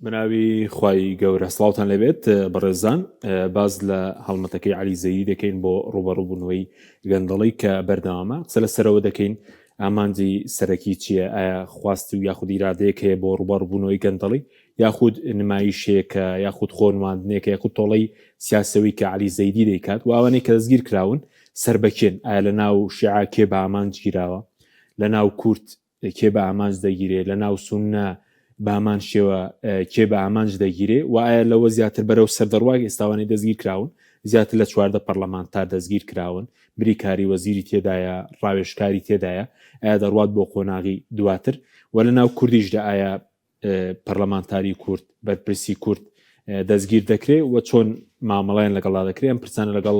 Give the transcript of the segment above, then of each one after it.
بەناوی خوای گەورە سڵاوتان لێبێت بەڕێزان باز لە هەڵمەتەکەی علی زەیدی دەکەین بۆ ڕوبەڕوبوونەوەی گەندەڵی کە بەردەوامە قسە لە سەرەوە دەکەین ئامانجی سەرەکی چییە ئایا خواست و یاخود ئیرادەیەک هەیە بۆ ڕوبەڕبوونەوەی گەندەڵی یاخود نمایشێکە یاخود خۆنواندنێکە یاخود تۆڵەی سیاسەوەی کە علی زەیدی دەیکات و ئەوانەی کە دەستگیر کراون سەر بەکێن ئایا لە ناو شیعە کێ بە ئامانج گیراوە لە ناو کورد کێ بە ئامانج دەگیرێ لە ناو سوننە بامان شێوە کێ بە ئامانج دەگیرێ و ئایا لەوە زیاتر بەرەو سەردەڕواک ئێستاوانەی دەستگیر کراون زیاتر لە 14 پەرلەمانتار دەستگیر کراون بریکاری وەزیری تێدایە ڕاوێژکاری تێدایە ئایا دەڕوات بۆ قۆناغی دواتر و لە ناو کوردیشدا ئایا پەرلەمانتاری کورد بەرپرسی کورد دەستگیر دەکرێ و چۆن مامەڵیان لەگەڵا دەکرێ ئەم پرسانە لەگەڵ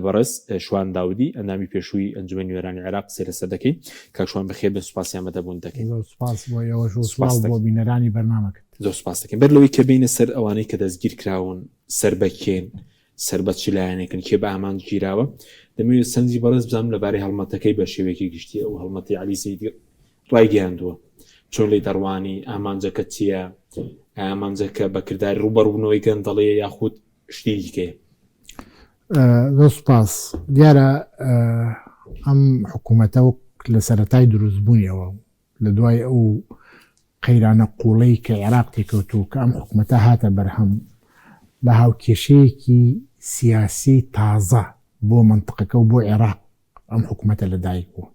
بەڕێز شوان داودی ئەندامی پێشووی ئەنجومەنی نوێنەرانی عێراق قسەی لەسەر دەکەین کاک شوان بەخێر بێن سوپاسی ئامادەبوون دەکەین زۆر سوپاس بۆ ئێوەش و سڵاو بۆ بینەرانی بەرنامەکەت زۆر سوپاس دەکەین بەر لەوەی کە بینە سەر ئەوانەی کە دەستگیر کراون سەر بە کێن سەر بە چ لایەنێکن کێ بە ئامانج گیراوە دەمەوێت سەرنجی بەڕێز بزانم لەبارەی هەڵمەتەکەی بە شێوەیەکی گشتی ئەو هەڵمەتی عەلی زەیدی ڕایگەیاندووە، چۆن لێی دەڕوانی، ئامانجەکە چییە، ئامانجەکە بە کرداری ڕووبەڕووبوونەوەی گەندەڵییە یاخود شتی دیکەیە؟ زۆر سوپاس. دیارە ئەم حکوومەتە وەک لە سەرەتای دروستبوونیەوە لە دوای ئەو قەیرانە قووڵەی کە عێراق تێکەوت و کە ئەم حکوومەتە هاتە بەرهەم لە هاوکێشەیەکی سیاسی تازە بۆ مەنتقەکە و بۆ عێراق ئەم حکوومەتە لەدایک بوو.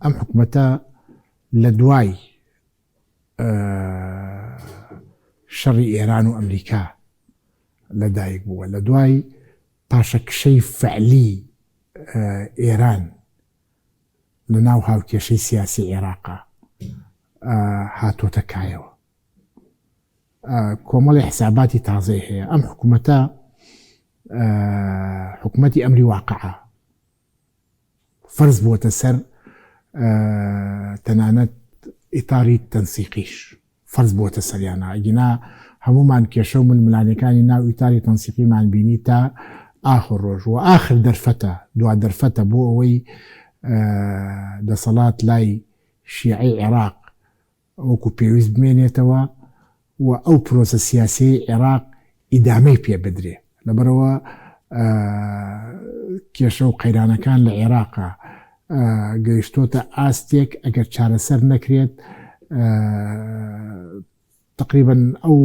ئەم حکومەتە لە دوای شەڕی ئێران و ئەمریکا لە دایک بووە، لە دوای پاشەکشەی فعلی ئێران لە ناو هاوکێشەی سیاسی عێراقا هاتۆتە کایەوە. کۆمەڵی حساباتی تازەی هەیە. ئەم حکومەتە حکومەتی ئەمری واقعە. فەرز بووەتە سەر تەنانەت ئیتاری تەنسیقیش فەرز بووەتە سەریانە ئەگینا هەموومان کێشە و ململانێکانی ناو ئیتاری تەنسیقیمان بینی تا ئاخر ڕۆژ و ئاخر دەرفەتە دوا دەرفەتە بۆ ئەوەی دەسەڵات لای شیعەی عێراق وەکو پێویست بمێنێتەوە و ئەو پرۆسە سیاسیەی عێراق ئیدامەی پێ بدرێ. لەبەرئەوە کێشە و قەیرانەکان لە عێراقا گەیشتۆتە ئاستێک ئەگەر چارەسەر نەکرێت تەقریبەن ئەو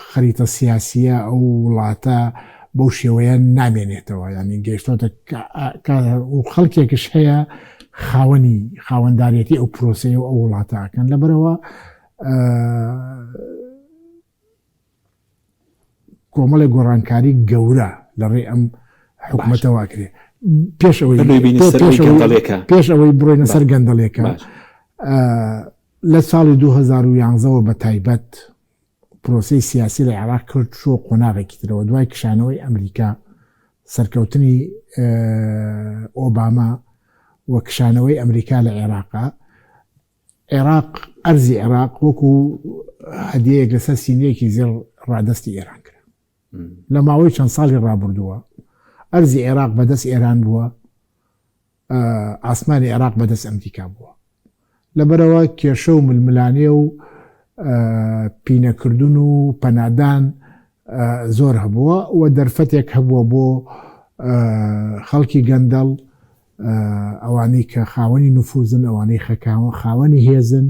خەریتە سیاسیە ئەو وڵاتە بەو شێوەیە نامێنێتەوە یعنی گەیشتۆتە و خەڵکێکش هەیە خاوەنی خاوەندارێتی ئەو پرۆسەیە و ئەو وڵاتەکەن لەبەرەوە کۆمەڵێک گۆڕانکاری گەورە لە ڕێی ئەم حکومەتەوە کرێ پێش ئەوەی پێش ئەوەی بڕۆینە سەر گەندەڵێکە لە ساڵی 2011 ەوە بە تایبەت پرۆسەی سیاسی لە عێراق کرد چووە قۆناغێکی ترەوە دوای کشانەوەی ئەمریکا سەرکەوتنی ئۆباما و کشانەوەی ئەمریکا لە عێراقا عێراق ئەرزی عێراق وەکو هەدیەیەک لەسەر سینیەکی زێڕ ڕادەستی ئێران کرا لە ماوەی چەند ساڵی ڕابردووە ئەرزی عێراق بەدەست ئێران بووە ئاسمانی عێراق بەدەست ئەمریکا بووە. لەبەرئەوە کێشە و ململانێ و پینەکردن و پەنادان زۆر هەبووە و دەرفەتێک هەبووە بۆ خەڵکی گەندەڵ، ئەوانەی کە خاوەنی نفوزن، ئەوانەی خاوەنی هێزن،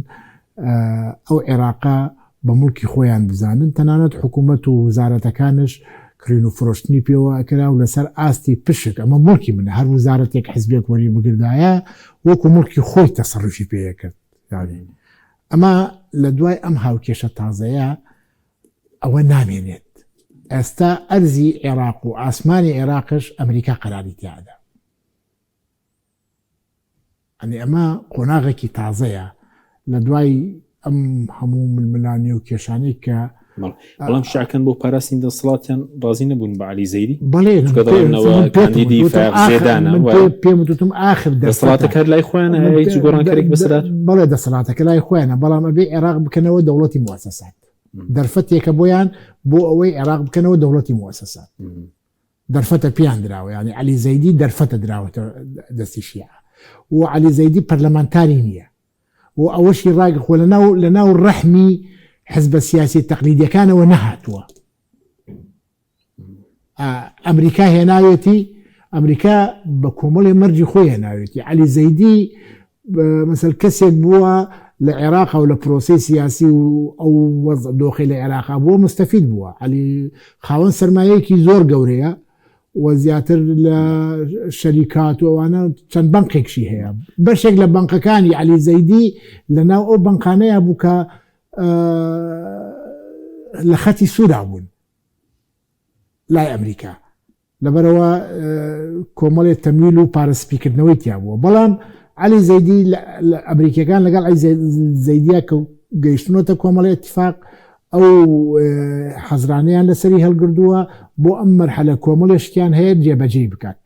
ئەو عێراقە بە موڵکی خۆیان بزانن، تەنانەت حکوومەت و وزارەتەکانش کڕین و فرۆشتنی پێوە ئەکرا و لەسەر ئاستی پشک، ئەمە موڵکی منە، هەر وزارەتێک حزبێک وەری بگردایە وەکو موڵکی خۆی تەسەروفی پێ ئەکرد. یانی ئەمە لە دوای ئەم هاوکێشە تازەیە ئەوە نامێنێت. ئێستا ئەرزی عێراق و ئاسمانی عێراقش ئەمریکا قەراری تیا ئەدا. یانی ئەمە قۆناغێکی تازەیە لە دوای ئەم هەموو ململانێ و کێشانەی کە بەڵام شیعەکان بۆ پاراستنی دەسەڵاتیان ڕازی نەبوون بە عەلی زەیدی بەڵێ چونکە دەڵێنەوە کاندیدی فایەق زێدانە پێم وتم ئاخر دەسەڵاتەکە هەر لای خۆیانە هیچ گۆڕانکاریک بەسەر بەڵێ دەسەڵاتەکە لای خۆیانە بەڵام ئەبێ عێراق بکەنەوە دەوڵەتی موسەسات دەرفەتێکە بۆیان بۆ ئەوەی عێراق بکەنەوە دەوڵەتی موسەسات دەرفەتە پێیان دراوە یانی عەلی زەیدی دەرفەتە دراوەتە دەستی شیعە و عەلی زەیدی پەرلەمانتاری نییە و ئەوەشی ڕاگە خۆ لەناو لەناو ڕەحمی حزبە سیاسی تەقلیدیەکانەوە نەهاتووە. ئەمریکا هێناوێتی، ئەمریکا بە کۆمەڵێ مەرجی خۆی هێناوێتی. عەلی زەیدی مەسەل کەسێک بووە لە عێراقا و لە پرۆسەی سیاسی و ئەو وەزع دۆخی لە عێراقا بووە مستەفید بووە. عەلی خاوەن سەرمایەیەکی زۆر گەورەیە و زیاتر لە شەریکات و ئەوانە چەند بەنقێکشی هەیە. بەشێک لە بەنقەکانی عەلی زەیدی لە ناو ئەو بەنقانەیە بوو کە لە خەتی سوورا بوون لای ئەمریکا. لەبەرئەوە کۆمەڵێ تەمویل و پارە سپیکردنەوەی تیا بووە. بەڵام عەلی زەیدی ئەمریکیەکان لەگەڵ عەلی زەیدیا کە گەیشتنەتە کۆمەڵی ئیتفاق ئەو حەزرانەیان لەسەری هەڵگردووە بۆ ئەم مەرحەلە کۆمەڵێ شتیان هەیە جێبەجێی بکات.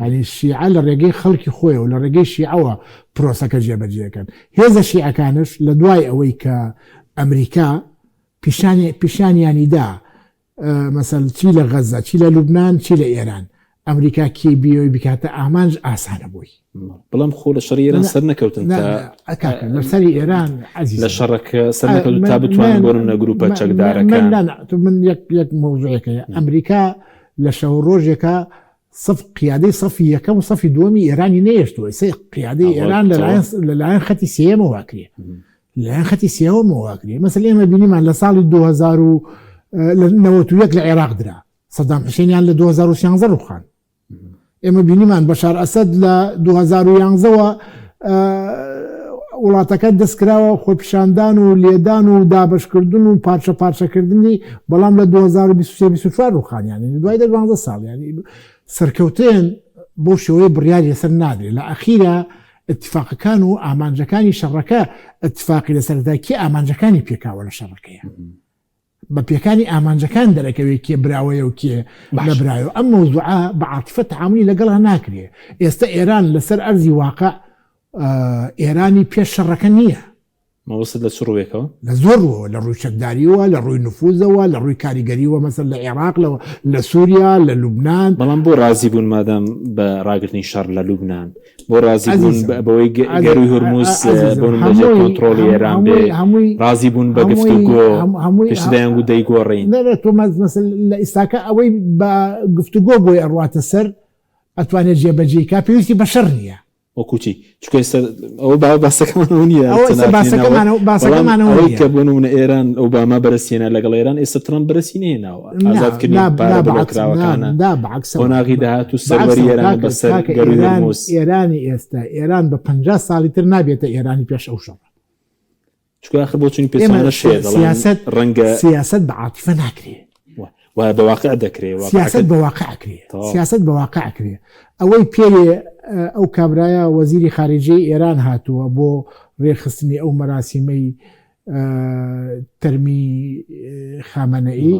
یانی شیعە لە ڕێگەی خەڵکی خۆیەوە لە ڕێگەی شیعەوە پرۆسەکە جێبەجێکەن. هێزە شیعەکانش لە دوای ئەوەی کە ئەمریکا پیشانی پیشانیانی دا مەسەل چی لە غەزە چی لە لوبناان چی لە ئێران ئەمریکا کێ بیەوەی بکاتە ئامانج ئاسانە بۆی. بەڵام خۆ لە شەڕی ئێران سەر نەکەوتن تا لە سەری ئێران عەزیز لە شەڕەکە سەر نەکەوتن تا بتوانن بۆ نمونە گروپە چەکدارەکان من یەک یەک مەوزوعێکەیە ئەمریکا لە شەو ڕۆژێکە سەف قیادەی سەفی یەکەم و سەفی دووەمی ئێرانی نەیەشتووە سێ قیادەی ئێران لەلایەن لەلایەن خەتی سێیەمەوە ئەکرێ لەلایەن خەتی سێیەمەوە ئەکرێ مەسەل ئێمە بینیمان لە ساڵی 2091 لە عێراق درا سەدام حوسێنیان لە 2013 ڕوخان ئێمە بینیمان بەشار ئەسەد لە 2011ەوە وڵاتەکە دەستکراوە خۆپیشاندان و لێدان و دابەشکردن و پارچە پارچەکردنی بەڵام لە 2023 ڕوخانیانی دوای دە دوانزە ساڵ ینی سەرکەوتن بۆ شێوەیە بڕیاری لەسەر نادرێت لە ئەخیرا اتفاقەکان و ئامانجەکانی شەڕەکە اتفاقی لەسەردا کێ ئامانجەکانی پێکاوە لە شەڕەکەیە بە پێکانی ئامانجەکان دەرەکەوێ کێ براوەیە و کێ نەبرایە ئەم مەوزوعە بە عاتیفە تەعامولی لەگەڵا ناکرێ ئێستە ئێران لەسەر ئەرزی واقع ئێرانی پێش شەڕەکە نییە. مەبەستت لە چ ڕووێکەوە؟ لە زۆر ڕووەوە، لە ڕووی چەکدارییەوە، لە ڕووی نفوزەوە، لە ڕووی کاریگەرییەوە مەسەلەن لە عێراق، لە سووریا، لە لوبنان. بەڵام بۆ ڕازی بوون مادام بە ڕاگرتنی شەڕ لە لوبنان؟ بۆ ڕازی بوون بەوەی گەروی هورمز بۆ لەژێر کۆنترۆڵی ئێران بێ ڕازی بوون بە گفتوگۆ پێشتر دەیانگوت دەیگۆڕین. تۆ لە ئیستاکە ئەوەی بە گفتوگۆ بۆی ئەڕواتە سەر ئەتوانێت جێبەجێی کا پێویستی بە شەڕ نییە. وەکو چی؟ چونکە ئێستا ئەوە با باسەکەمانەوە نییە ئەوە ئێستا باسەکەمانەوە باسەکەمانەوە ئەوەی کە بۆ نمونە ئێران ئۆباما بەرەسیێنا لەگەڵ ئێران ئێستا ترەمپ بەرەسی نەهێناوە ئازادکردنی پارە بلۆکراوەکانە قۆناغی داهات و سەروەری ئێران بەسەر گەرووی هورمز. ئێرانی ئێستا ئێران بە 50 ساڵی تر نابێتە ئێرانی پێش ئەو شەڕە. چونکە ئاخر بۆچوونی پێچەوانەش هەیە دەڵێن سیاسەت ڕەنگە سیاسەت بە عاتیفە ناکرێ. وایە بە واقع دەکرێ سیاسەت بە واقع کرێ سیاسەت بە واقع کرێ ئەوەی پێرێ ئەو کابرایە وەزیری خارجیەی ئێران هاتووە بۆ ڕێکخستنی ئەو مەراسیمەی تەرمی خامەنەئی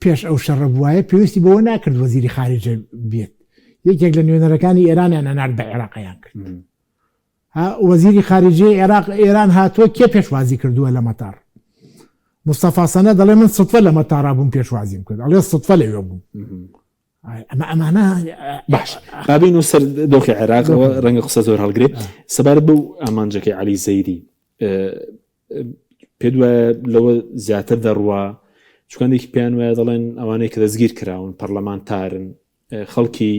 پێش ئەو شەڕە بوایە پێویستی بەوە ناکرد وەزیری خارجە بێت یەکێک لە نوێنەرەکانی ئێرانیان ئەنارد بە عێراقیان کرد وەزیری خارجیەی عێراق ئێران هاتووە کێ پێشوازی کردووە لە مەتار مستەفا سەنە دەڵێ من سوتفە لە مەتارا بووم پێشوازیم کرد ئەڵێ سوتفە لەوێ بووم ئەمە ئەمانە باش بابین و سەر دۆخی عێراقەوە ڕەنگە قسە زۆر هەڵگرێت سەبارەت بەو ئامانجەکەی عەلی زەیدی پێ وایە لەوە زیاتر دەڕوا چکاندێکی پێیان وایە دەڵێن ئەوانەی کە دەستگیر کراون پەرلەمانتارن خەڵکی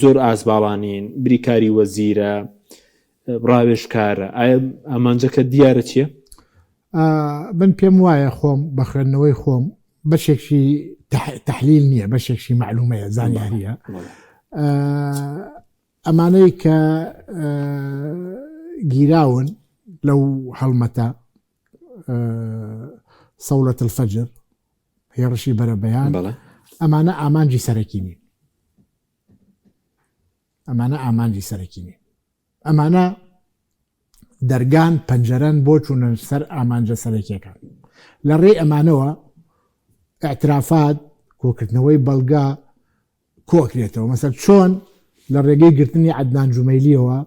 زۆر ئازباڵانین بریکاری وەزیرە ڕاوێژکارە ئایا ئامانجەکە دیارە چییە؟ من پێم وایە خۆم بە خوێندنەوەی خۆم بەشێکی تحلیل نییە بەشێکی معلومەیە زانیاریە ئەمانەی کە گیراون لەو هەڵمەتە سەولەت الفجر هێڕشی بەرەبەیان ئەمانە ئامانجی سەرەکی نین ئەمانە ئامانجی سەرەکی نین ئەمانە دەرگان پەنجەرەن بۆ چوونە سەر ئامانجە سەرەکیەکان لە ڕێی ئەمانەوە اعترافات کۆکردنەوەی بەڵگە کۆکرێتەوە مەسەر چۆن لە ڕێگەی گرتنی عەدنان جومەیلیەوە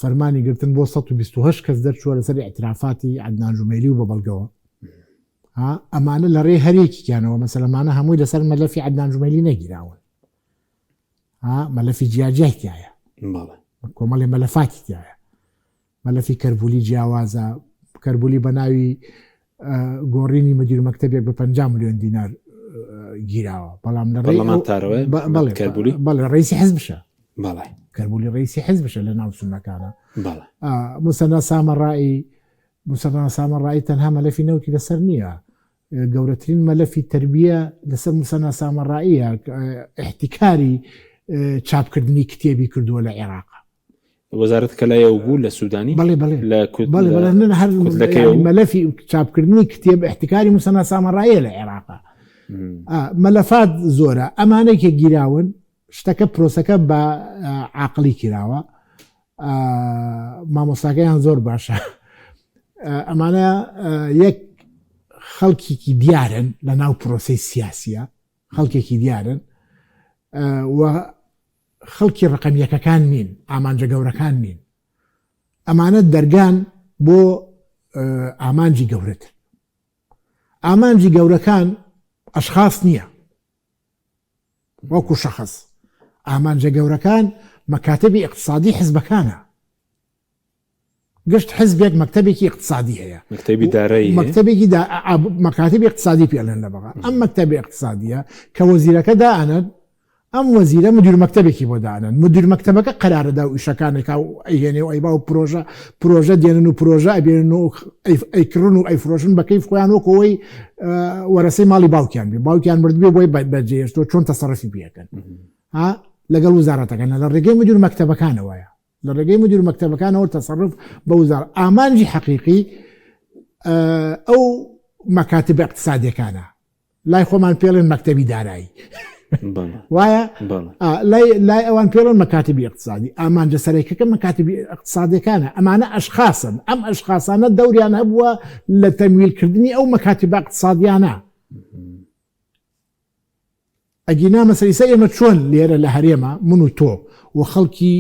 فەرمانی گرتن بۆ 128 کەس دەرچووە لەسەر اعترافاتی عەدنان جومەیلی و بە بەڵگەوە ئەمانە لە ڕێ هەرێکیانەوە مەسەلەمانە هەمووی لەسەر مەلەفی عەدنان جومەیلی نەگیراون مەلەفی جیاجیای تایە کۆمەڵی مەلەفاتی تایە مەلەفی کەربولی جیاوازە. کەربولی بە ناوی گۆڕینی مدیر مەکتەبێک بە 50 ملیۆن دینار گیراوە بەڵام لە پەرلەمانتارەوە کەربولی بەڵێ ڕئیسی حزبشە بەڵێ کەربولی ڕئیسی حزبشە لە ناو سونەکانە بەڵێ موسەنا سامەڕایی موسەنا سامەڕایی تەنها مەلەفی نەوتی لەسەر نییە گەورەترین مەلەفی تربیە لەسەر موسەنا سامەڕاییە احتیکاری چاپکردنی کتێبی کردووە لە عێراق. وەزارەت کە لای ئەو بوو لە سوودانی؟ بەڵێ بەڵێ لە کوت بەڵێ بەڵێ من هەر کوتلەکەی ئەو؟ مەلەفی چاپکردنی کتێب احتکاری موسەنا سامەڕاییە لە عێراق. مەلەفات زۆرە ئەمانەی کە گیراون شتەکە پرۆسەکە بە عاقڵی کراوە مامۆستاکەیان زۆر باشە ئەمانە یەک خەڵکێکی دیارن لە ناو پرۆسەی سیاسیە خەڵکێکی دیارن و خەڵکی ڕقم یەکەکان نین ئامانجە گەورەکان نین ئەمانە دەرگان بۆ ئامانجی گەورەتر ئامانجی گەورەکان ئەشخاص نییە وەکو شەخص ئامانجە گەورەکان مەکاتبی اقتصادی حزبەکانە گشت حزبێک مەکتەبێکی اقتصادی هەیە مەکتەبی دارایی مەکتەبێکی مەکاتبی اقتصادی پێڵێن لە بەغا ئەم مەکتەبی اقتصادیە کە وەزیرەکە دائەنن ئەم وەزیرە مدیر مەکتەبێکی بۆ دانن مدیر مەکتەبەکە قەرارەدا و ئیشەکانێکا و ئەیهێنێ و ئەیبا و پرۆژە پرۆژە دێنن و پرۆژە ئەبێنن و ئەیکڕن و ئەیفرۆشن بە کەیف خۆیان وەک ئەوەی وەرەسەی ماڵی باوکیان بێ باوکیان مردبێ بۆی بەجێهێشتووە چۆن تەسەڕفی پێکەن ها لەگەڵ وزارەتەکان لە ڕێگەی مدیر مەکتەبەکانەوەیە لە ڕێگەی مدیر مەکتەبەکانەوە تەسەڕف بە وزار ئامانجی حەقیقی ئەو مەکاتب اقتصادیەکانە لای خۆمان پێڵێن مەکتەبی دارایی وایە لای ئەوان پێڵێن مەکاتبی اقتصادی ئامانجە سەرەکەکە مەکاتبی اقتصادەکانە ئەمانە ئەشخاصن ئەم ئەشخاصانە دەوریان هەبووە لە تەمویلکردنی ئەو مەکاتبە اقتصادیانە ئەگینا مەسەیسە ئێمە چۆن لێرە لە هەرێمە من و تۆ و خەڵکی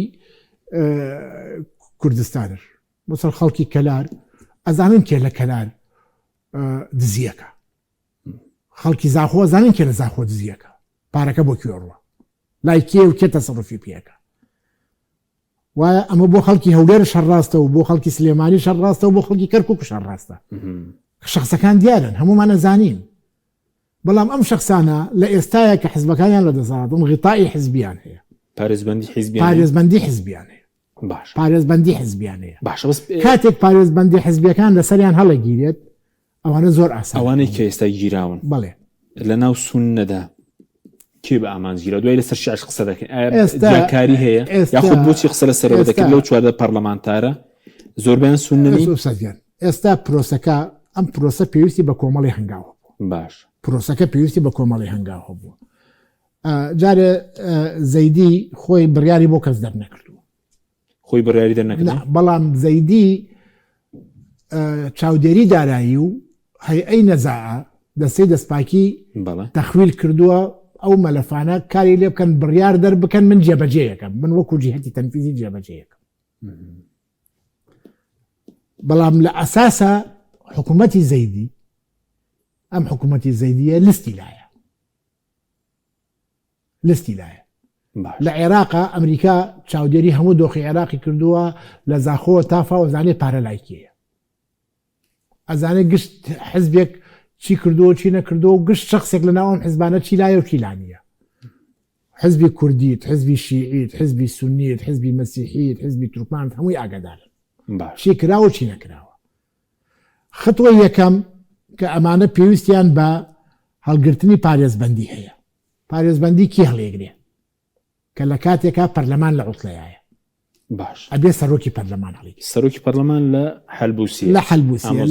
کوردستانش مەسەر خەڵکی کەلار ئەزانن کێ لە کەلار دزیەکە خەڵکی زاخۆ ئەزانن کێ لە زاخۆ دزیەکە پارەکە بۆ کوێ ڕوە لای کێ و کێ تەسەڕفی پێەکە وایە ئەمە بۆ خەڵکی هەولێر شەڕاستە و بۆ خەڵکی سلێمانی شەڕاستە و بۆ خەڵکی کەرکک شەڕاستە شخصەکان دیارن هەمومانە زانین بەڵام ئەم شخصانە لە ئێستاە کە حزبەکانیان لە دەسەڵاتن غیتائی حزبیان هەیە پارێزبندی حزبیان پارێزبندی حزبیان هەیە باش پارێزبندی حزبیان هەیە باشە بەس کاتێک پارێزبندی حزبیەکان لەسەریان هەڵەگیرێت ئەوانە زۆر ئاسان ئەوانەی کە ئێستا گیراون بەڵێ لە ناو سوننەدا کێ بە ئامانج گیرا دوای لەسەر شیعەش قسە دەکەین ئایا جیاکاری هەیە یاخود بۆچی قسە لەسەرەوە دەکەن لەو 14 پەرلەمانتارە زۆربیان سوننە نین ئێستا پرۆسەکە ئەم پرۆسە پێویستی بە کۆمەڵی هەنگاو هەبوو باش پرۆسەکە پێویستی بە کۆمەڵی هەنگاو هەبوو جارێ زەیدی خۆی بڕیاری بۆ کەس دەرنەکردووە خۆی بڕیاری دەرنەکردووە بەڵام زەیدی چاودێری دارایی و هەیئەی نەزاعە دەستەی دەستپاکی تەخویل کردووە ئەو مەلەفانە کاری لێ بکەن بڕیار دەربکەن من جێبەجێیەکەم من وەکو جیهەتی تەنفیزی جێبەجێیەکەم بەڵام لە ئەساسە حکوومەتی زەیدی ئەم حکوومەتی زەیدیە لستی لایە لستی لایە لە عێراقا ئەمریکا چاودێری هەموو دۆخی عێراقی کردووە لە زاخۆوە تا فاو ئەزانێ پارە لای کێیە ئەزانێ گشت حزبێک چی کردووە چی نەکردووە و گشت شخصێک لە ناو ئەم حزبانە چی لایە و چی لا نییە حزبی کوردیت حزبی شیعیت حزبی سنیت حزبی مەسیحیت حزبی تورکمانت هەمووی ئاگادارن چی کراوە چی نەکراوە خطوەی یەکەم کە ئەمانە پێویستیان بە هەڵگرتنی پارێزبەندی هەیە. پارێزبەندی کێ هەڵیگرێ؟ کە لە کاتێکا پەرلەمان لە عوتڵەیایە. باش. ئەبێ سەرۆکی پەرلەمان هەڵیگرێ. سەرۆکی پەرلەمان لە حەلبوسیە. لە حەلبوسیە.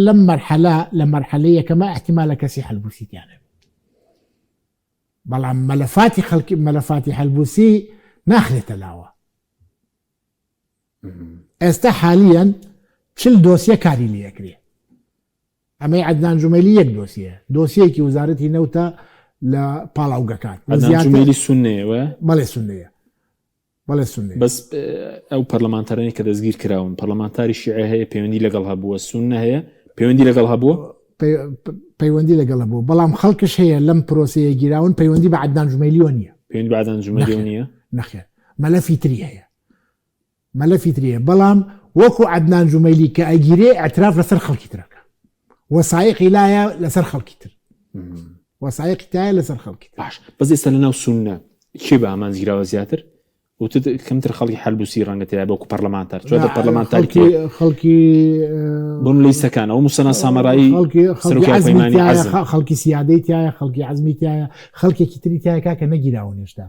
لەم مەرحەلە، لە مەرحەلەی یەکەما ئیحتیمالە کەسی حەلبوسی تیا نەبێ. بەڵام مەلەفاتی خەڵکی، مەلەفاتی حەلبوسی ناخرێتە لاوە. ئێستا حالیەن چل دۆسیە کاری لێ ئەکرێ. ئەمەی عەدنان جومەیلی یەک دۆسیەیە، دۆسیەیەکی وزارەتی نەوتە لە پاڵاوگەکان. عەدنان جومەیلی سوننەیە وایە؟ بەڵێ سوننەیە، بەڵێ سوننەیە. بەس ئەو پەرلەمانتارانەی کە دەستگیر کراون، پەرلەمانتاری شیعە هەیە پەیوەندی لەگەڵ هەبووە، سوننە هەیە پەیوەندی لەگەڵ هەبووە؟ پەیوەندی لەگەڵ هەبووە، بەڵام خەڵکش هەیە لەم پرۆسەیە گیراون پەیوەندی بە عەدنان جومەیلیەوە نییە. پەیوەندی بە عەدنان جومەیلیەوە نییە؟ نەخێر، مەلەفی تری هەیە. مەلەفی تری هەیە بەڵام وەکو عەدنان جومەیلی کە ئەگیرێ ئیعتراف لەسەر خەڵکی ترەکە وەسایقی لایە لەسەر خەڵکی تر وەسایقی تایە لەسەر خەڵکی تر. باش بەس ئێستا لەناو سوننە کێ بە ئامانج گیراوە زیاتر؟ وتت کەمتر خەڵکی حەلبوسی ڕەنگە تێدا بۆ پەرلەمانتار چۆتە پەرلەمانتاری خەڵکی خەڵکی بۆن لیستەکان ئەو موسەنا سامەرایی خەڵکی خەڵکی عەزمی تایە خەڵکی سیادەی تایە خەڵکی عەزمی تایە خەڵکێکی تری تایە کاکە نەگیراون هێشتا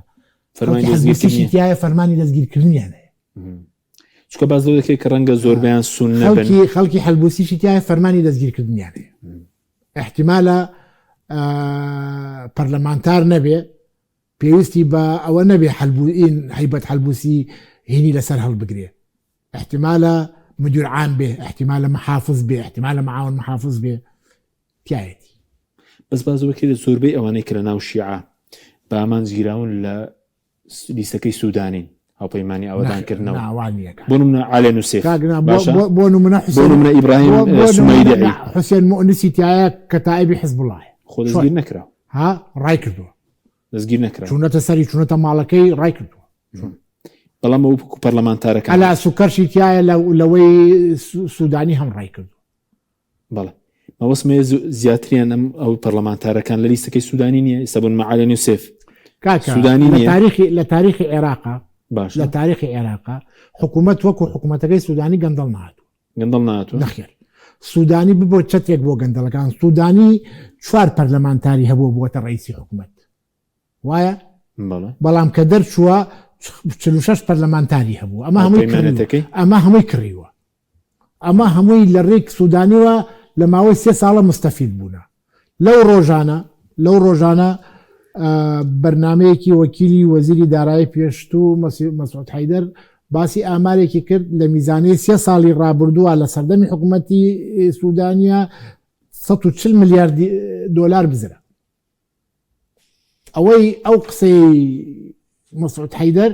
فەرمانی دەستگیرکردنی تایە فەرمانی دەستگیرکردنیان هەیە. چونکە باس لەوە دەکرێت کە ڕەنگە زۆربەیان سوننە بن. خەڵکی خەڵکی حەلبوسیشی تایە فەرمانی دەستگیرکردنیان هەیە. ئیحتیمالە پەرلەمانتار نەبێ پێویستی بە ئەوە نەبێ حەلبوئین هەیبەت حەلبوسی هینی لەسەر هەڵبگرێ ئیحتیمالە مدیر عام بێ ئیحتیمالە محافز بێ ئیحتیمالە معاون محافز بێ تایەتی. بەس باس لەوە کرێت زۆربەی ئەوانەی کە لە ناو شیعە بە ئامانج گیراون لە لیستەکەی سوودانین هاوپەیمانی ئاوەدانکردنەوە بۆ نمونە عالێ نوسێف بۆ نمونە بۆ نمونە ئیبراهیم سومەیدعی حوسێن مؤنسی تایە کە تائبی حزبوڵایە خۆ دەستگیر نەکرا ها ڕای کردووە دەستگیر نەکرا چوونەتە سەری چوونەتە ماڵەکەی ڕای کردووە بەڵام ئەو پەرلەمانتارەکان عەلا سوکەرشی تایە لەوەی سوودانی هەم ڕای کردووە بەڵێ مەبەستم ئەوەیە زیاتریان ئەم ئەو پەرلەمانتارەکان لە لیستەکەی سوودانی نییە ئێستا بۆ نمونە عەلی یوسف کاکە سوودانی لە نییە تاریخی لە تاریخی عێراقا باشە لە تاریخی عێراقا حکوومەت وەکو حکوومەتەکەی سوودانی گەندەڵ نهاتووە گەندەڵ نهاتووە نەخێر سوودانی ببووە چەترێک بۆ گەندەڵەکان سوودانی چوار پەرلەمانتاری هەبووە بووەتە ڕئیسی حکوومەت وایە؟ بەڵێ. بەڵام کە دەرچووە 46 پەرلەمانتاری هەبوو ئەمە هەمووی کڕیوە هاوپەیمانێتەکەی؟ ئەمە هەمووی کڕیوە ئەمە هەمووی لە ڕێک سوودانیوە لە ماوەی سێ ساڵە مستەفید بوونە لەو ڕۆژانە لەو ڕۆژانە بەرنمەیەکی وەکیلی وەزیری دارایی پێشتوو مەسعود حەیدەر باسی ئامارێکی کرد لە میزانەی سێ ساڵی ڕابردووە لە سەردەمی حکوومەتی سوودانیە 140 ملیار دۆلار بزرە ئەوەی ئەو قسەی مەسعود حەیدەر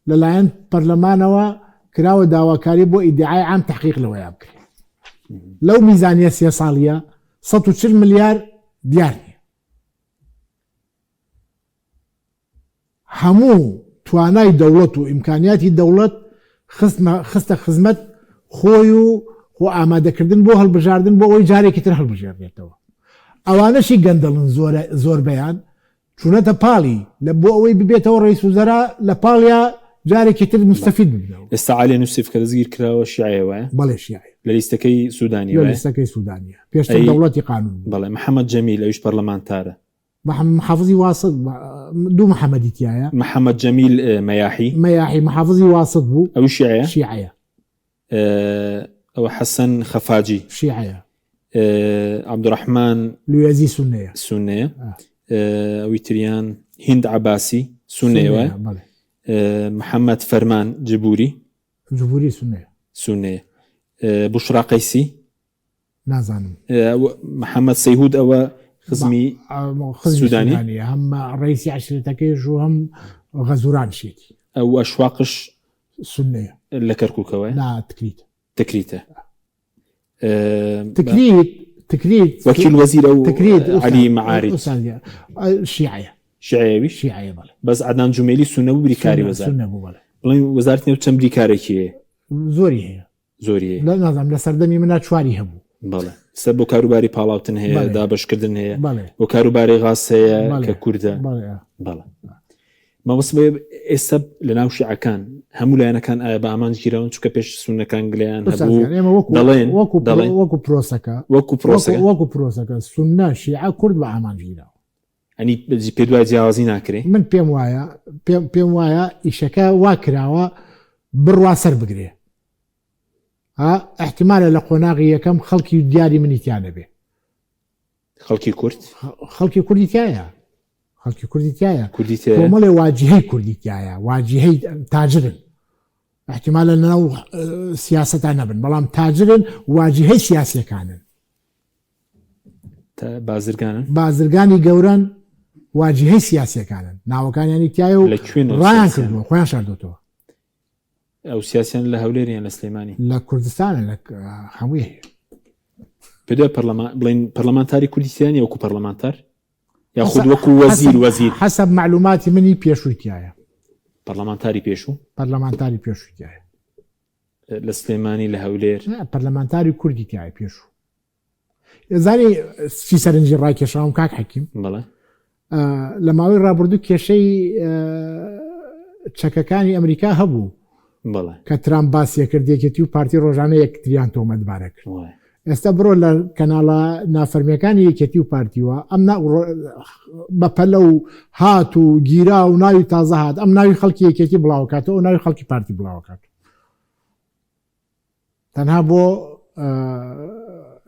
لەلایەن پەرلەمانەوە کراوە داواکاری بۆ ئیدعای عام تحقیق لەوەیا بکرێت لەو میزانیە سێ ساڵیە 140 ملیار دیار نییە هەموو توانای دەوڵەت و ئیمکانیاتی دەوڵەت خستە خزمەت خۆی و خۆ ئامادەکردن بۆ هەڵبژاردن بۆ ئەوەی جارێکی تر هەڵبژێرێتەوە. ئەوانەشی گەندەڵن زۆربەیان چوونەتە پاڵی لە بۆ ئەوەی ببێتەوە ڕەئیس وزەرا لە پاڵیا جارێکی تر موستەفید ببنەوە. ئێستا عەلی نوسیف کە دەستگیر کراوە شیعەیە وایە؟ بەڵێ شیعەیە. لە لیستەکەی سودانی لە وایە؟ لیستەکەی سودانیە. پێشتر ئەی دەوڵەتی قانون بوو. بەڵێ محەمەد جەمیل ئەویش پەرلەمانتارە. محافزی واسط دوو محەمەدی تایە. محەمەد جەمیل مەیاحی. مەیاحی محافزی واسط بوو. ئەویش شیعەیە؟ شیعەیە. ئەوە حەسەن خەفاجی. شیعەیە. عەبدوڕەحمان. لوێزی سوننەیە. سوننەیە. ئەوی تریان هیند عەباسی سوننەیە وایە؟ بەڵێ. محەمەد فەرمان جبوری. جبوری سوننەیە. سوننەیە. بوشرا قەیسی. نازانم. محەمەد سەیهود ئەوە خزمی سودانی هەم ڕئیسی عەشیرەتەکەیش و هەم غەزوران شێتی. ئەو ئەشواقش سوننەیە. لە کەرکوکەوەیە؟ نا تکریت. تکریتە. تکریت تکریت وەکیل وەزیر ئەو تکریت عەلی مەعاریج شیعەیە. شیعەیە ئەویش؟ شیعەیە بەڵێ. بەس عەدنان جومەیلی سوننە بوو بریکاری وەزارەت. سوننە بوو بەڵێ. بڵێن وەزارەتی نەوت چەند بریکارێکی هەیە؟ زۆری هەیە. زۆری هەیە لە نازانم لە سەردەمی منا چواری هەبوو. بەڵێ سە بۆ کاروباری پاڵاوتن هەیە بەڵێ. دابەشکردن هەیە بەڵێ. بۆ کاروباری غاز هەیە بەڵێ. کە کوردە بەڵێ. بەڵێ مەبەستم ئەوەیە ئێستا لە ناو شیعەکان هەموو لایەنەکان ئایا بە ئامانج گیراون چونکە پێش سوننەکان گلەیان ئوستاذ هەبوو گیان، ئێمە وەکو دەڵێن وەکو دەڵێن وەکو پرۆسەکە وەکو پرۆسەکە وەکو پرۆسەکە سوننە شیعە کورد بە ئامانج گیراوە. ئەنی پێ دوای جیاوازی ناکرێ؟ من پێم وایە پێم پێم وایە ئیشەکە وا کراوە بڕوا سەر بگرێ ها احتمالە لە قۆناغی یەکەم خەڵکی دیاری منی تیا نەبێ. خەڵکی کورد؟ خەڵکی کوردی تایە خەڵکی کوردی تایە کوردی تایە کۆمەڵێ واجهەی کوردی تایە واجهەی تاجرن احتمالە لەناو سیاسەتا نەبن بەڵام تاجرن واجهەی سیاسیەکانن بازرگانن بازرگانی گەورەن واجهەی سیاسیەکانن ناوەکانیانی تایە و لە کوێن ڕایان کردووە خۆیان شاردۆتەوە ئەو سیاسیان لە هەولێر یان لە سلێمانی؟ لە کوردستانە لە هەمووی هەیە. پێدوای پەرلەمان بڵێن پەرلەمانتاری کوردی تیا نیە وەکو پەرلەمانتار یاخود وەکو وەزیر وەزیر حەسەب معلوماتی منی پێشووی تایە پەرلەمانتاری پێشوو پەرلەمانتاری پێشووی تایە. لە سلێمانی لە هەولێر پەرلەمانتاری کوردی تایە پێشوو زانی چی سەرنجی ڕاکێشاوم کاک حەکیم بەڵێ لە ماوەی ڕابردوو کێشەی چەکەکانی ئەمریکا هەبوو کە ترامپ باسیە کرد یەکێتی و پارتی ڕۆژانە یەکتریان تۆمەتبارە کرد ئێستا بڕۆ لە کەناڵە نافەرمیەکانی یەکێتی و پارتیوە ئەم بە پەلە و هات و گیرا و ناوی تازە هات ئەم ناوی خەڵکی یەکێتی بڵاوکاتەوە ناوی خەڵکی پارتی بڵاوکات تەنها بۆ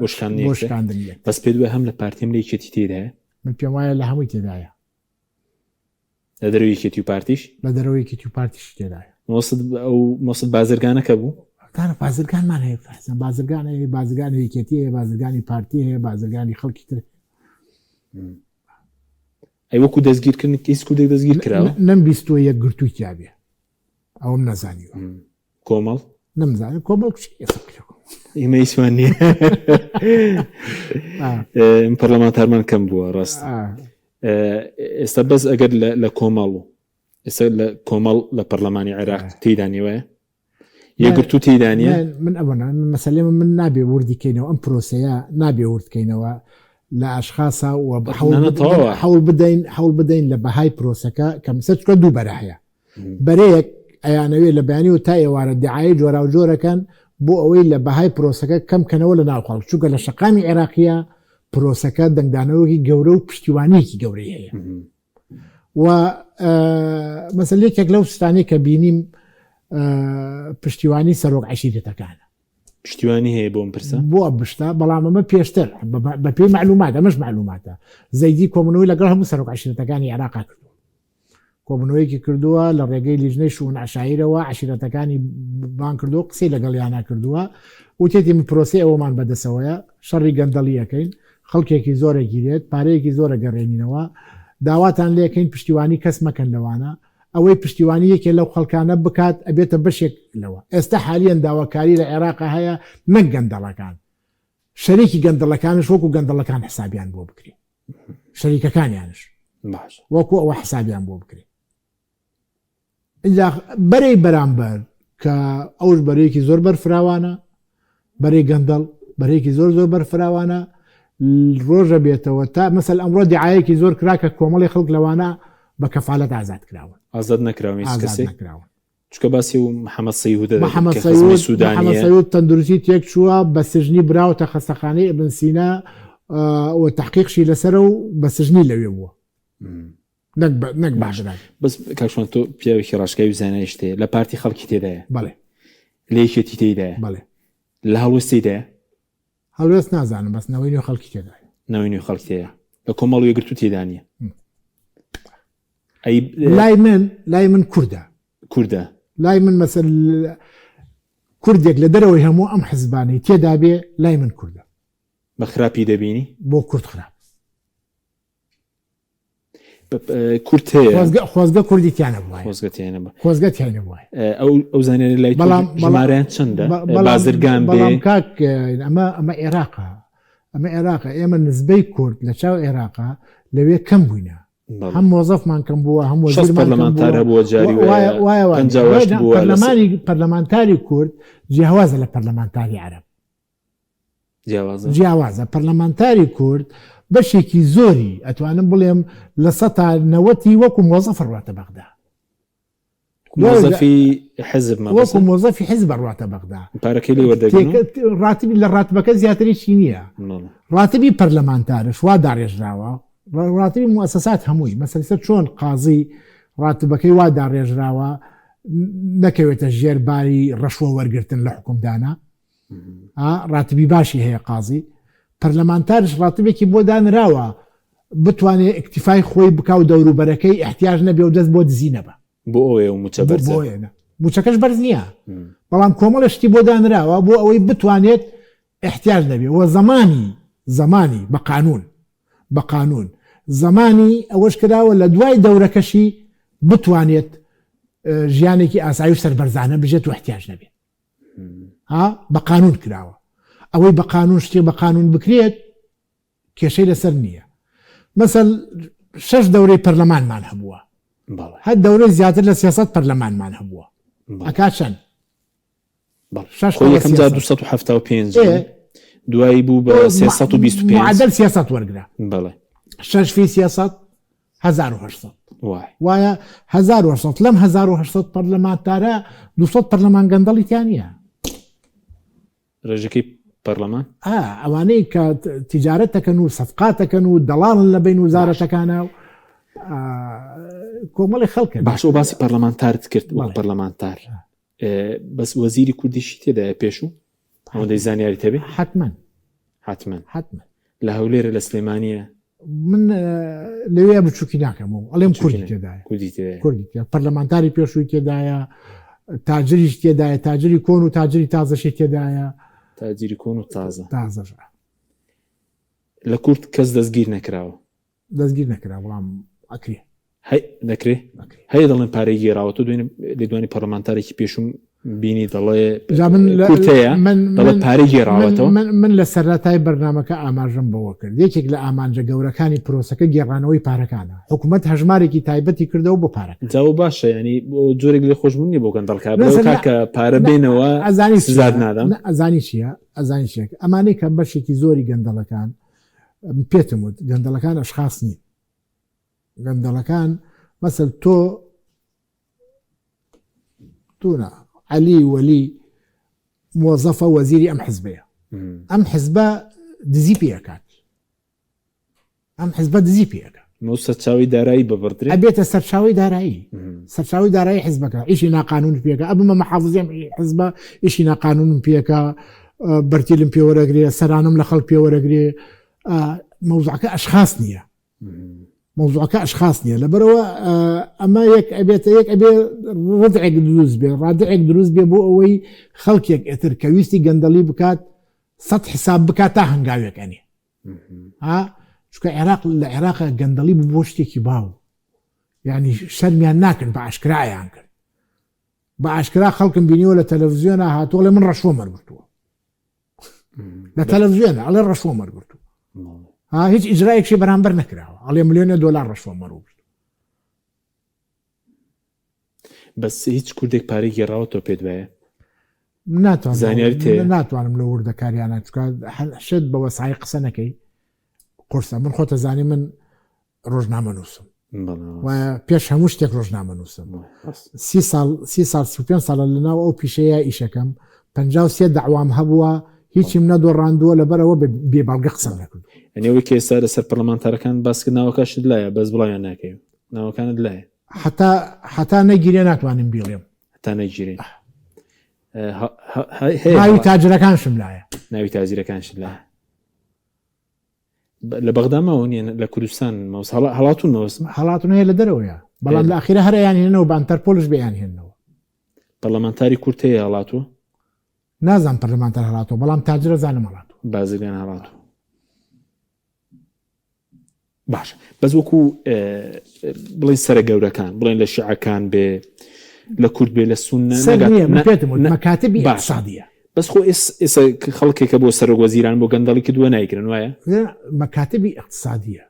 بۆ شکاندنی یەک بەس پێت وایە هەم لە پارتیم لە یەکێتی تێدایە؟ من پێم وایە لە هەمووی تێدایە. لە دەرەوەی یەکێتی و پارتیش؟ لە دەرەوەی یەکێتی و پارتیش تێدایە. مۆسد ئەو مۆسد بازرگانە کە بوو؟ تانە بازرگانمان هەیە حسن بازرگان هەیە بازرگانی یەکێتی هەیە بازرگانی پارتی هەیە بازرگانی خەڵکی تر ئەی وەکو دەستگیرکردن هیچ کوردێک دەستگیر کراوە؟ نەم بیستووە یەکگرتووی تیابێ ئەوەم نەزانیوە. کۆمەڵ نەمزانانی کۆمەڵ چی ئێستا کرێ ئێمە هیچمان نییە پەرلەمانتارمان کەم بووە ڕاست ئێستا بەس ئەگەر لە کۆمەڵ و ئێستا لە کۆمەڵ لە پەرلەمانی عێراق تێدا نیوەیە یەکگرتوو تێدا نییە من ئەوە مەسەلێ من نابێ وردی کەینەوە ئەم پرۆسەیە نابێ وردکەینەوە لە ئەشخاصا و حەوڵ بدەین حەوڵ بدەین لە بەهای پرۆسەکە کە مسە چکە دوو بەرە هەیە بەرەیەک ئەیانەوێ لە بەیانیەوە تا ئێوارە دعایەی جۆراوجۆرەکەن بۆ ئەوەی لە بەهای پرۆسەکە کەم کەنەوە لە ناو خەڵک چونکە لە شەقامی عێراقیە پرۆسەکە دەنگدانەوەکی گەورە و پشتیوانیەکی گەورەی هەیە و مەسەل یەکێک لەو شتانەی کە بینیم پشتیوانی سەرۆک عەشیرەتەکانە پشتیوانی هەیە بۆم پرسە بۆ بشتە بەڵام ئەمە پێشتر بەپێی معلومات ئەمەش معلوماتە زەیدی کۆمنەوەی لەگەڵ هەموو سەرۆک عەشیرەتەکانی عێراقا کردووە کۆبوونەوەیەکی کردووە لە ڕێگەی لیژنەی شوون عەشایرەوە عەشیرەتەکانی بانگ کردووە قسەی لەگەڵیانا کردووە وتێتی من پرۆسەی ئەوەمان بەدەسەوەیە شەڕی گەندەڵی ئەکەین خەڵکێکی زۆر ئەگیرێت پارەیەکی زۆر ئەگەڕێنینەوە داواتان لێکەین پشتیوانی کەس مەکەن لەوانە ئەوەی پشتیوانی یەکێ لەو خەڵکانە بکات ئەبێتە بەشێک لەوە ئێستا حالیەن داواکاری لە عێراقا هەیە نەک گەندەڵەکان شەریکی گەندەڵەکانش وەکو گەندەڵەکان حسابیان بۆ بکرێ شەریکەکانیانش باش وەکو ئەوە حسابیان بۆ بکرێ ئینجا بەرەی بەرامبەر کە ئەوش بەرەیەکی زۆر بەرفراوانە بەرەی گەندەڵ بەرەیەکی زۆر زۆر بەرفراوانە ڕۆژە بێتەوە تا مەسەل ئەمڕۆ دیعاەیەکی زۆر کرا کە کۆمەڵی خەڵک لەوانە بە کەفالەت ئازاد کراون ئازاد نەکراون هیچ ئازاد کەسێک نەکراون چونکە باسی و محەممەد سەیهودە دەکرد محەممەد کە خزمی سەیود محەممەد سوودانییە سەیود تەندروستی تێک چووە بە سجنی براوەتە خەستەخانەی ئبن سینا و تەحقیقشی لەسەرە و بە سجنی لەوێ بووە نەک بە نەک باش باشرای بەس کاک شوان تۆ پیاوێکی ڕاشکاوی و زانایشت هەیە لە پارتی خەڵکی تێدایە بەڵێ لە یەکێتی تێدایە بەڵێ لە هەڵوێست تێدایە هەڵوێست نازانم بەس نەوەی نوێ خەڵکی تێدایە نەوەی نوێ خەڵکی تێدایە لە کۆمەڵ و یەکگرتوو تێدا نییە ئەی لای من لای من کوردە کوردە. لای من مەسەل کوردێک لە دەرەوەی هەموو ئەم حزبانەی تێدا بێ لای من کوردە. بە خراپی دەبینی؟ بۆ کورد خراپ. کورد هەیە. خۆزگە خۆزگە کوردی تیا نەبوایە. خۆزگە تیا نەبوایە. خۆزگە تیای نەبوایە. ئەو ئەو زانیاری لای تۆ بەڵام ژمارەیان چەندە؟ بازرگان بێ؟ بەڵام کاک ئەمە ئەمە عێراقە ئەمە عێراقە ئێمە نزبەی کورد لە چاو عێراقا لەوێ کەم بووینە. هەم مۆزەفمان کەم بووە هەم وەزیرمان کەم بووە هەبووە جاری وایە وایە پەرلەمانی پەرلەمانتاری کورد جیاوازە لە پەرلەمانتاری عەرەب جیاوازە جیاوازە پەرلەمانتاری کورد بەشێکی زۆری ئەتوانم بڵێم لە سەتا نەوەتی وەکو مۆزەف ڕواتە بەغدا مۆزەفی حزب وەکو مۆزەفی حزب ڕواتە بەغدا پارەکەی لێ وەردەگرن ڕاتبی لە ڕاتبەکە زیاتریی نییە ڕاتبی پەرلەمانتارش وا داڕێژراوە ڕاتبی موسسات هەمووی مەسەلسە چۆن قازی ڕاتبەکەی وا داڕێژراوە نەکەوێتە ژێر باری ڕەشوە وەرگتن لە حکومدانە ڕاتبی باشی هەیە قازی پەرلەمانتارش ڕاتبێکی بۆ دانراوە بتوانێت ئیکتیفای خۆی بکا و دەوروبەرەکەی ئیحتیاج نەبێ و دەست بۆ دزی نەبا. بۆ ئەوەیە و موچە بەرزە. بۆ ئەوەیە نا. موچەکەش بەرز نییە. بەڵام کۆمەڵێ شتی بۆ دانراوە بۆ ئەوەی بتوانێت ئیحتیاج نەبێ و زەمانی زەمانی بە قانوون بە قانوون زەمانی ئەوەش کراوە لە دوای دەورەکەشی بتوانێت ژیانێکی ئاسایی و سەربەرزانە بژێت و ئیحتیاج نەبێ. ها بە قانوون کراوە. ئەوەی بە قانوون شتێک بە قانوون بکرێت کێشەی لەسەر نییە. مەسەل شەش دەورەی پەرلەمانمان هەبووە. هەر دەورەی زیاتر لە 300 پەرلەمانمان هەبووە. ئەکا چەند؟ شەش یەکەم جار 275 دوایی بوو بە 325 معدل 300 وەرگرە بەڵێ شەش فی 300 1800 وایە 1800 لەم 1800 پەرلەمانتارە 200 پەرلەمان گەندەڵی تیا نییە ڕێژەکەی پەرلەمان؟ ئا ئەوانەی کە تیجارەت دەکەن و سەفقات دەکەن و دەڵاڵن لە بین وزارەتەکانە و کۆمەڵی خەڵکن. باشە و باسی پەرلەمانتارت کرد وەک پەرلەمانتار بەس وەزیری کوردیشی تێدایە پێشوو ئەوەندەی زانیاری تەبێ؟ حتمما حتمما حتمما لە هەولێرە لە سلێمانیە؟ من لەوێ بچووکی ناکەم و ئەڵێم کوردی تێدایە کوردی تێدایە کوردی تێ پەرلەمانتاری پێشووی تێدایە تاجریش تێدایە تاجری کۆن و تاجری تازەشی تێدایە تاجری کۆن و تازە تازەش لە کورد کەس دەستگیر نەکراوە دەستگیر نەکرا بەڵام ئەکرێ هەی دەکرێ هەیە دەڵێن پارەی گێراوە تۆ دوێنێ لێدوانی پەرلەمانتارێکی پێشوم بینی دەڵێ جا من لە- کورتەیە من دەڵێ من پارەی من گێراوەتەوە من من لە سەرەتای بەرنامەکە ئاماژەم بەوە کرد یەکێک لە ئامانجە گەورەکانی پرۆسەکە گێڕانەوەی پارەکانە حکوومەت هەژمارێکی تایبەتی کردەوە بۆ پارەکان جا باشە ینی بۆ جۆرێک لێ خۆشبوون نییە بۆ گەندەڵکە نە بڵێ سەر- نە- کاکە پارە نە، بێنەوە ئەزانی چییە سزات نادەم نە ئەزانی چییە ئەزانی چییە ئەمانەی کە بەشێکی زۆری گەندەڵەکان پێتم وت گەندەڵەکان ئەشخاص نین گەندەڵەکان مەسەل تۆ تونە عەلی وەلی مۆزەفە وەزیری ئەم حزبەیە ئەم حزبە دزی پێکات ئەم حزبە دزی پێەکە مۆ سەرچاوی دارایی ببڕدرێ ئەبێتە سەرچاوی دارایی سەرچاوی دارایی حزبەکە ئیشی ناقانون پێکە ئەبمە محافزیم حزبە ئیشی ناقانونم پێکە بەرتیلم پێوەرەگرێ سەرانم لە خەڵک پێوەرەگرێ مەوزعەکە ئەشخاص نییە مەوزوعەکە ئەشخاص نییە لەبەرەوە ئەمە یەک ئەبێتە یەک ئەبێ ڕدعێک دروست بێ ڕادعێک دروست بێ بۆ ئەوەی خەڵکێک ئێتر کە ویستی گەندەڵی بکات سەد حساب بکات تا هەنگاوێک ئەنێ ها چونکە عێراق لە عێراق گەندەڵی بوو بۆ شتێکی باو یعنی شەرمیان ناکرد بە ئاشکرایان کرد بە ئاشکرا خەڵکم بینیوە لە تەلەڤزیۆنە هاتووە من ڕەشوە مەرگرتووە لە تەلەڤزیۆنە ئەڵێ ڕەشوە مەرگرتووە ها هیچ ئیجرایەکشی بەرامبەر نەکراوە ئەڵێ ملیۆنە دۆلار ڕەشوە مەرگرتووە بەس هیچ کوردێک پارەی گێڕاوەتەوە پێت وایە؟ ناتوانم زانیاری تێ ناتوانم لە وردەکاریانە چکە شت بە وەسعی قسە نەکەی قورسە من خۆتە زانی من ڕۆژنامە نووسم پێش هەموو شتێک ڕۆژنامە نووسم سی ساڵ سی ساڵ سی پێ ساڵە لەناو ئەو پیشەیە ئیشەکەم 53 داوام هەبووە هیچیم نەدۆڕاندووە لەبەرەوە بێ بەڵگە قسەم نەکرد ئەنێوەی کێسا لەسەر پەرلەمانتارەکان باسکرد ناوەکەشت لایە بەس بڵاویان ناکەی ناوەکانت لایە حتا حتا نەگیرێ ناتوانم بیڵێم هەتا نەگیرێ ناوی تاجرەکانشم لایە ناوی تاجرەکانشت لایە لە بەغدا ماوە نیە لە کوردستان مەوس هەڵاتون مەوەسم هەڵاتون هەیە لە دەرەوەیە بەڵام لە ئەخیرە هەر ئەیان هێنەوە بە ئەنتەرپۆلش بەیان هێنەوە پەرلەمانتاری کورد هەیە هەڵاتوە نازانم پەرلەمانتار هەڵاتوە بەڵام تاجرە زانم هەڵاتوە بازرگان هەڵاتوە باشە بەس وەکو بڵێن سەرە گەورەکان بڵێن لە شیعەکان بێ لە کورد بێ لە سوننە مەکاتبی اقتصادیە بەس خۆ ئێستا خەڵکێکە بۆ سەرۆک وەزیران بۆ گەندەڵی کردووە نایگرن وایە مەکاتبی اقتصادیە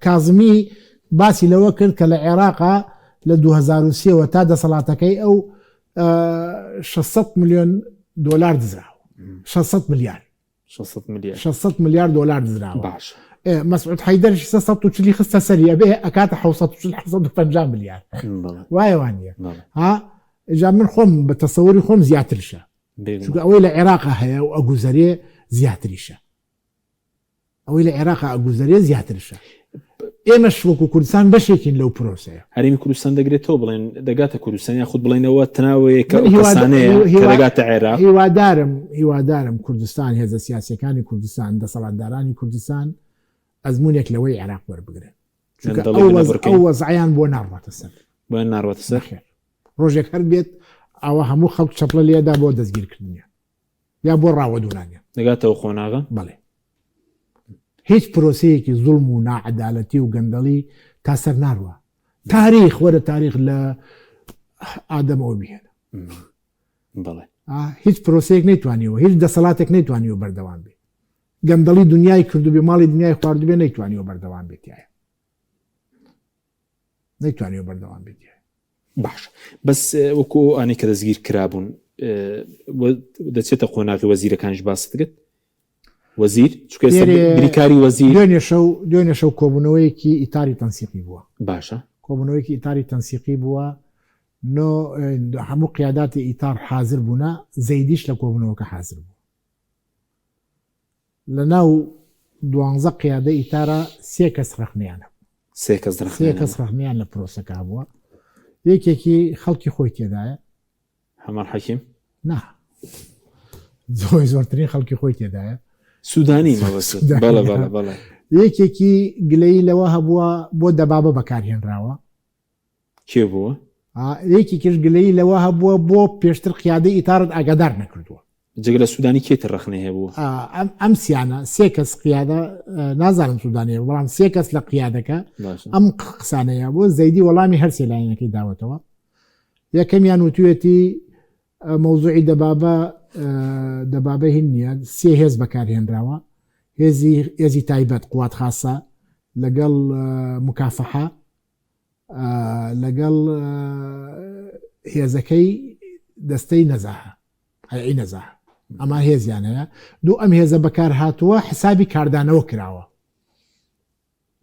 کازمی باسی لەوە کرد کە لە عێراقا لە 2023ەوە تا دەسەڵاتەکەی ئەو 600 میلیۆن دۆلار دزراوە 600 ملیار 600 ملیار 600 ملیار دۆلار دزراوە باش مەسعود حەیدەر 340 خستە سەری ئەبێ ئەکاتە 740 750 ملیار وایە وانە ها جا من خۆم بە تەسەوری خۆم زیاترشە چونکە ئەوەی لە عێراق هەیە و ئەگوزەرێ زیاتریشە ئەوەی لە عێراق ئەگوزەرێ زیاترشە ئێمەش وەکو کوردستان بەشێکین لەو پرۆسەیە. هەرێمی کوردستان دەگرێتەوە بڵێن دەگاتە کوردستان یاخود بڵێنەوە تەناوەیە کە ئەو کەسانەیە کە دەگاتە عێراق؟ هیوادارم هیوادارم کوردستان هێزە سیاسیەکانی کوردستان دەسەڵاتدارانی کوردستان ئەزمونێک لەوەی عێراق وەربگرن چونکە ئەو وەزعیان بۆ ناڕواتە سەر بۆیان ناڕواتە سەر ڕۆژێک هەر بێت ئەوە هەموو خەڵک چەپڵە لێدا بۆ دەستگیرکردنیان یا بۆ ڕاوەدوونانیان. دەگاتەوە قۆناغە؟ بەڵێ. هیچ پرۆسەیەکی زوڵم و ناعەدالەتی و گەندەڵی تا سەر ناڕوا. تاریخ وەرە تاریخ لە ئادەمەوە بیهێنە. بەڵێ. هیچ پرۆسەیەک نەیتوانیوە، هیچ دەسەڵاتێک نەیتوانیوە بەردەوام بێ. گەندەڵی دنیای کردوبێ، ماڵی دنیای خواردبێ نەیتوانیوە بەردەوام بێ تیایا. نەیتوانیوە بەردەوام بێ تیایا. باشە بەس وەکو ئەوانەی کە دەستگیر کرابوون. دەچێتە قۆناغی وەزیرەکانیش باست کرد وەزیر چونکە ئێستا بریکاری وەزیر دوێنێ شەو دوێنێ شەو کۆبوونەوەیەکی ئیتاری تەنسیقی بووە باشە کۆبوونەوەیەکی ئیتاری تەنسیقی بووە نۆ هەموو قیاداتی ئیتار حازر بوونە زەیدیش لە کۆبوونەوەکە حازر بوو لە ناو دوانزە قیادە ئیتارە سێ کەس ڕەخنەیان هەبوو سێ کەس سێ کەس ڕەخنەیان لە پرۆسەکە هەبووە یەکێکی خەڵکی خۆی تێدایە هەمان حەکیم؟ نا زۆر زۆرترین خەڵکی خۆی تێدایە. سودانی مەبەست بەڵێ بەڵێ بەڵێ. یەکێکی گلەیی لەوە هەبووە بۆ دەبابە بەکارهێنراوە. کێ بووە؟ یەکێکیش گلەیی لەوە هەبووە بۆ پێشتر قیادەی ئیتارت ئاگادار نەکردووە. جگە لە سودانی کێ تر ڕەخنەی هەبووە؟ ئەم سیانە سێ کەس قیادە نازانم سودانی بەڵام سێ کەس لە قیادەکە ئەم قسانەیە بۆ زەیدی وەڵامی هەر سێ لایەنەکەی داوەتەوە. یەکەمیان وتویەتی مەوزوعی دەبابە دەبابە هین نییە سێ هێز بەکارهێنراوە هێزی هێزی تایبەت قوات خاصە لەگەڵ مکافحە لەگەڵ هێزەکەی دەستەی نەزاهە هەیئەی نەزاهە ئەمان هێزیان هەیە دوو ئەم هێزە بەکار هاتووە حسابی کاردانەوە کراوە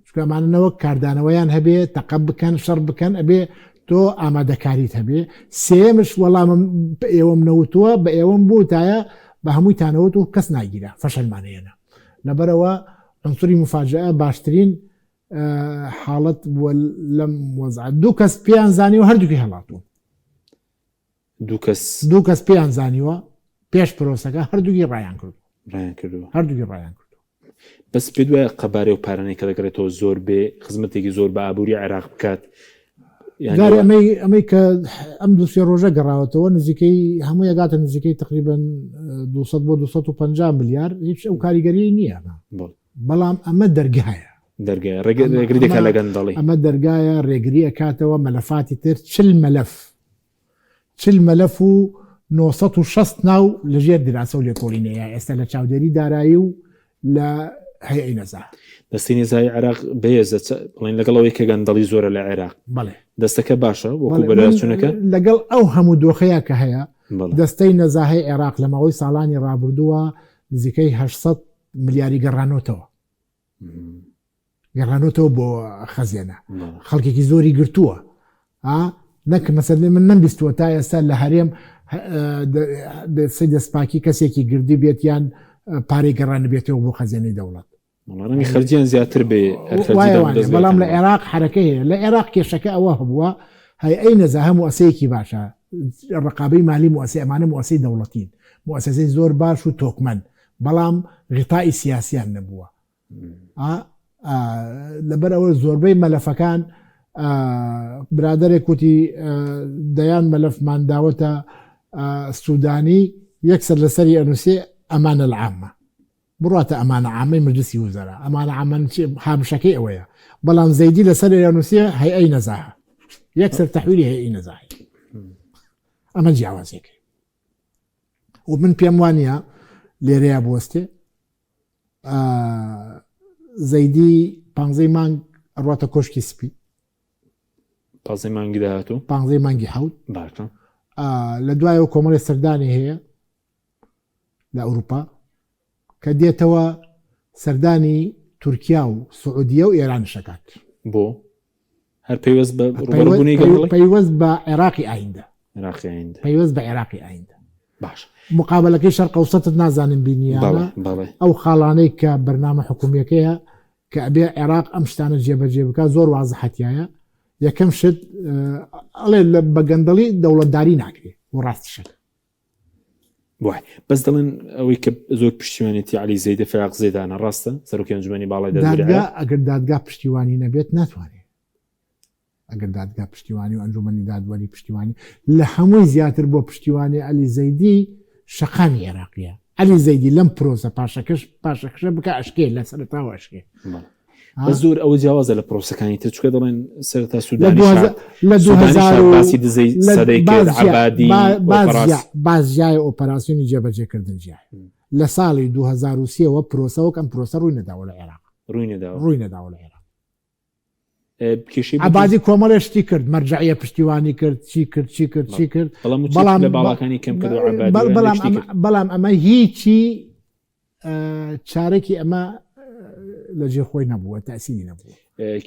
چونکە ئەمانە نەوەک کاردانەوەیان هەبێ تەقە بکەن شەڕ بکەن ئەبێ تۆ ئامادەکاریت هەبێ سێمش وەڵامم بە ئێوەم نەوتووە بە ئێوەم بوتایە بە هەمووی تانەوت و کەس ناگیرا فەشەلمانەیەنە لەبەرەوە عنصری مفاجئە باشترین حاڵەت بووە لەم وەزع دوو کەس پێیان زانی و هەردووکی هەڵاتوون دوو کەس دوو کەس پێیان زانیوە پێش پرۆسەکە هەردووکی ڕایان کردو ڕایان کردووە هەردووکی ڕایان کردو بەس پێ دوای قەبارەی و پارانەی کە دەگەڕێتەوە زۆر بێ خزمەتێکی زۆر بە ئابووری عێراق بکات جارێ ئەمەی ئەمەی کە ئەم دوسێ ڕۆژە گەڕاوەتەوە نزیکەی هەموو یەگاتە نزیکەی تقریبن 200 بۆ 250 ملیار هیچ ئەو کاریگەری نییە بەڵام ئەمە دەرگایە دەرگایە ڕێگری دەکات لە گەندەڵی ئەمە دەرگایە ڕێگری ئەکاتەوە مەلەفاتی تر چل مەلەف چل مەلەف و 960 ناو لەژێر دراسە و لێکۆڵینەیە ئێستا لە چاودێری دارایی و لە هەیئەی نەزاهە. دەستەی نەزاهەی عێراق بەهێزە بڵێن لەگەڵ ئەوەی کە گەندەڵی زۆرە لە عێراق. بەڵێ. دەستەکە باشە وەکو بەرەچوونەکە؟ لەگەڵ ئەو هەموو دۆخەیە کە هەیە دەستەی نەزاهەی عێراق لە ماوەی ساڵانی ڕابردووە نزیکەی 800 ملیاری گەڕانۆتەوە. گەڕانۆتەوە بۆ خەزێنە خەڵکێکی زۆری گرتووە نەک مەسەل من نەمبیستووە تا ئێستا لە هەرێم دەسەی دەستپاکی کەسێکی گردی بێت یان پارەی گەڕانبێتەوە بۆ خەزێنەی دەوڵەت ڕەنگە خەرجیان زیاتر بێ بەڵام لە عێراق حرەکە هەیە لە عێراق کێشەکە ئەوە هەبووە هەی ئەی نەزاهە موسەیەکی باشە ڕقابەی مالی موسەی ئەمانە موسەی دەوڵەتین موسەسەی زۆر باش و تۆکمەن بەڵام غیتائی سیاسیان نەبووە لەبەر ئەوە زۆربەی مەلەفەکان برادێک وتی دەیان مەلەفمان داوەتە سوودانی یەکسەر لەسەری ئەنووسێ ئەمانە العامە بڕاتە ئەمانە عامەی مجلسی وزەرا ئەمانە عامە هامشەکەی ئەوەیە بەڵام زەیدی لەسەر ئەنووسێ هەیئەی نەزاهە یەکسەر تەحویلی هەیئەی نەزاهە ئەمە جیاوازیەکەی و من پێم وانە لێرەیە بوەستێ زەیدی پانزەی مانگ ئەڕاتە کۆشکی سپی پازەی مانگی داهاتوو پانزەی مانگی حوت باشە لە دوایەوە کۆمەڵی سەردانی هەیە لە ئەوروپا کە دێتەوە سەردانی تورکیا و سعودیە و ئێران شەکات بۆ هەر پەیوەست بە ڕووبەڕووبوونەوەی گەندەڵی؟ پەیوەست بە عێراقی ئایندە. عێراقی ئایندە. پەیوەست بە عێراقی ئایندە. باش. مقابەلەکەی شەرق ئەوسەتت نازانم بینیانە. بەڵێ بەڵێ. ئەو خاڵانەی کە بەرنامە حکومییەکەیە کە ئەبێ عێراق ئەم شتانە جێبەجێ بکات زۆر وازحە تیایە. یەکەم شت ئەڵێ بە گەندەڵی دەوڵەتداری ناکرێ و ڕاستیشە. وای بەس دەڵێن ئەوەی کە زۆر پشتیوانێتی علی زەیدە فراق زێدانە ڕاستە سەرۆکی ئەنجومەنی باڵای دادگا ئەگەر دادگا پشتیوانی نەبێت ناتوانێت ئەگەر دادگا پشتیوانی و ئەنجومەنی دادوەری پشتیوانی لە هەمووی زیاتر بۆ پشتیوانی علی زەیدی شەقامی عێراقیە علی زەیدی لەم پرۆسە پاشەکەش پاشەکشە بکە ئەشکێ لە سەرتاوە ئەشکێ بەس زۆر ئەوە جیاوازە لە پرۆسەکانی تر چکە دەڵێن سەرتا سوودانی لە باسی دزەی سەدەی کرد عەبادی باز جیایە ئۆپەراسیۆنی جێبەجێکردن جیایە لە ساڵی 2003 وە پرۆسە وەک ئەم پرۆسە ڕووی نەداوە لە عێراق ڕووی نەداوە ڕووی نەداوە لە عێراق. کێشەی عبادی کۆمەڵێ شتی کرد مەرجعیە پشتیوانی کرد چی کرد چی کرد چی کرد بەڵام لە باڵاکانی کەم کرد بەڵام بەڵام ئەمە هیچی چارێکی ئەمە لە جێ خۆی نەبووە تاسیری نەبوو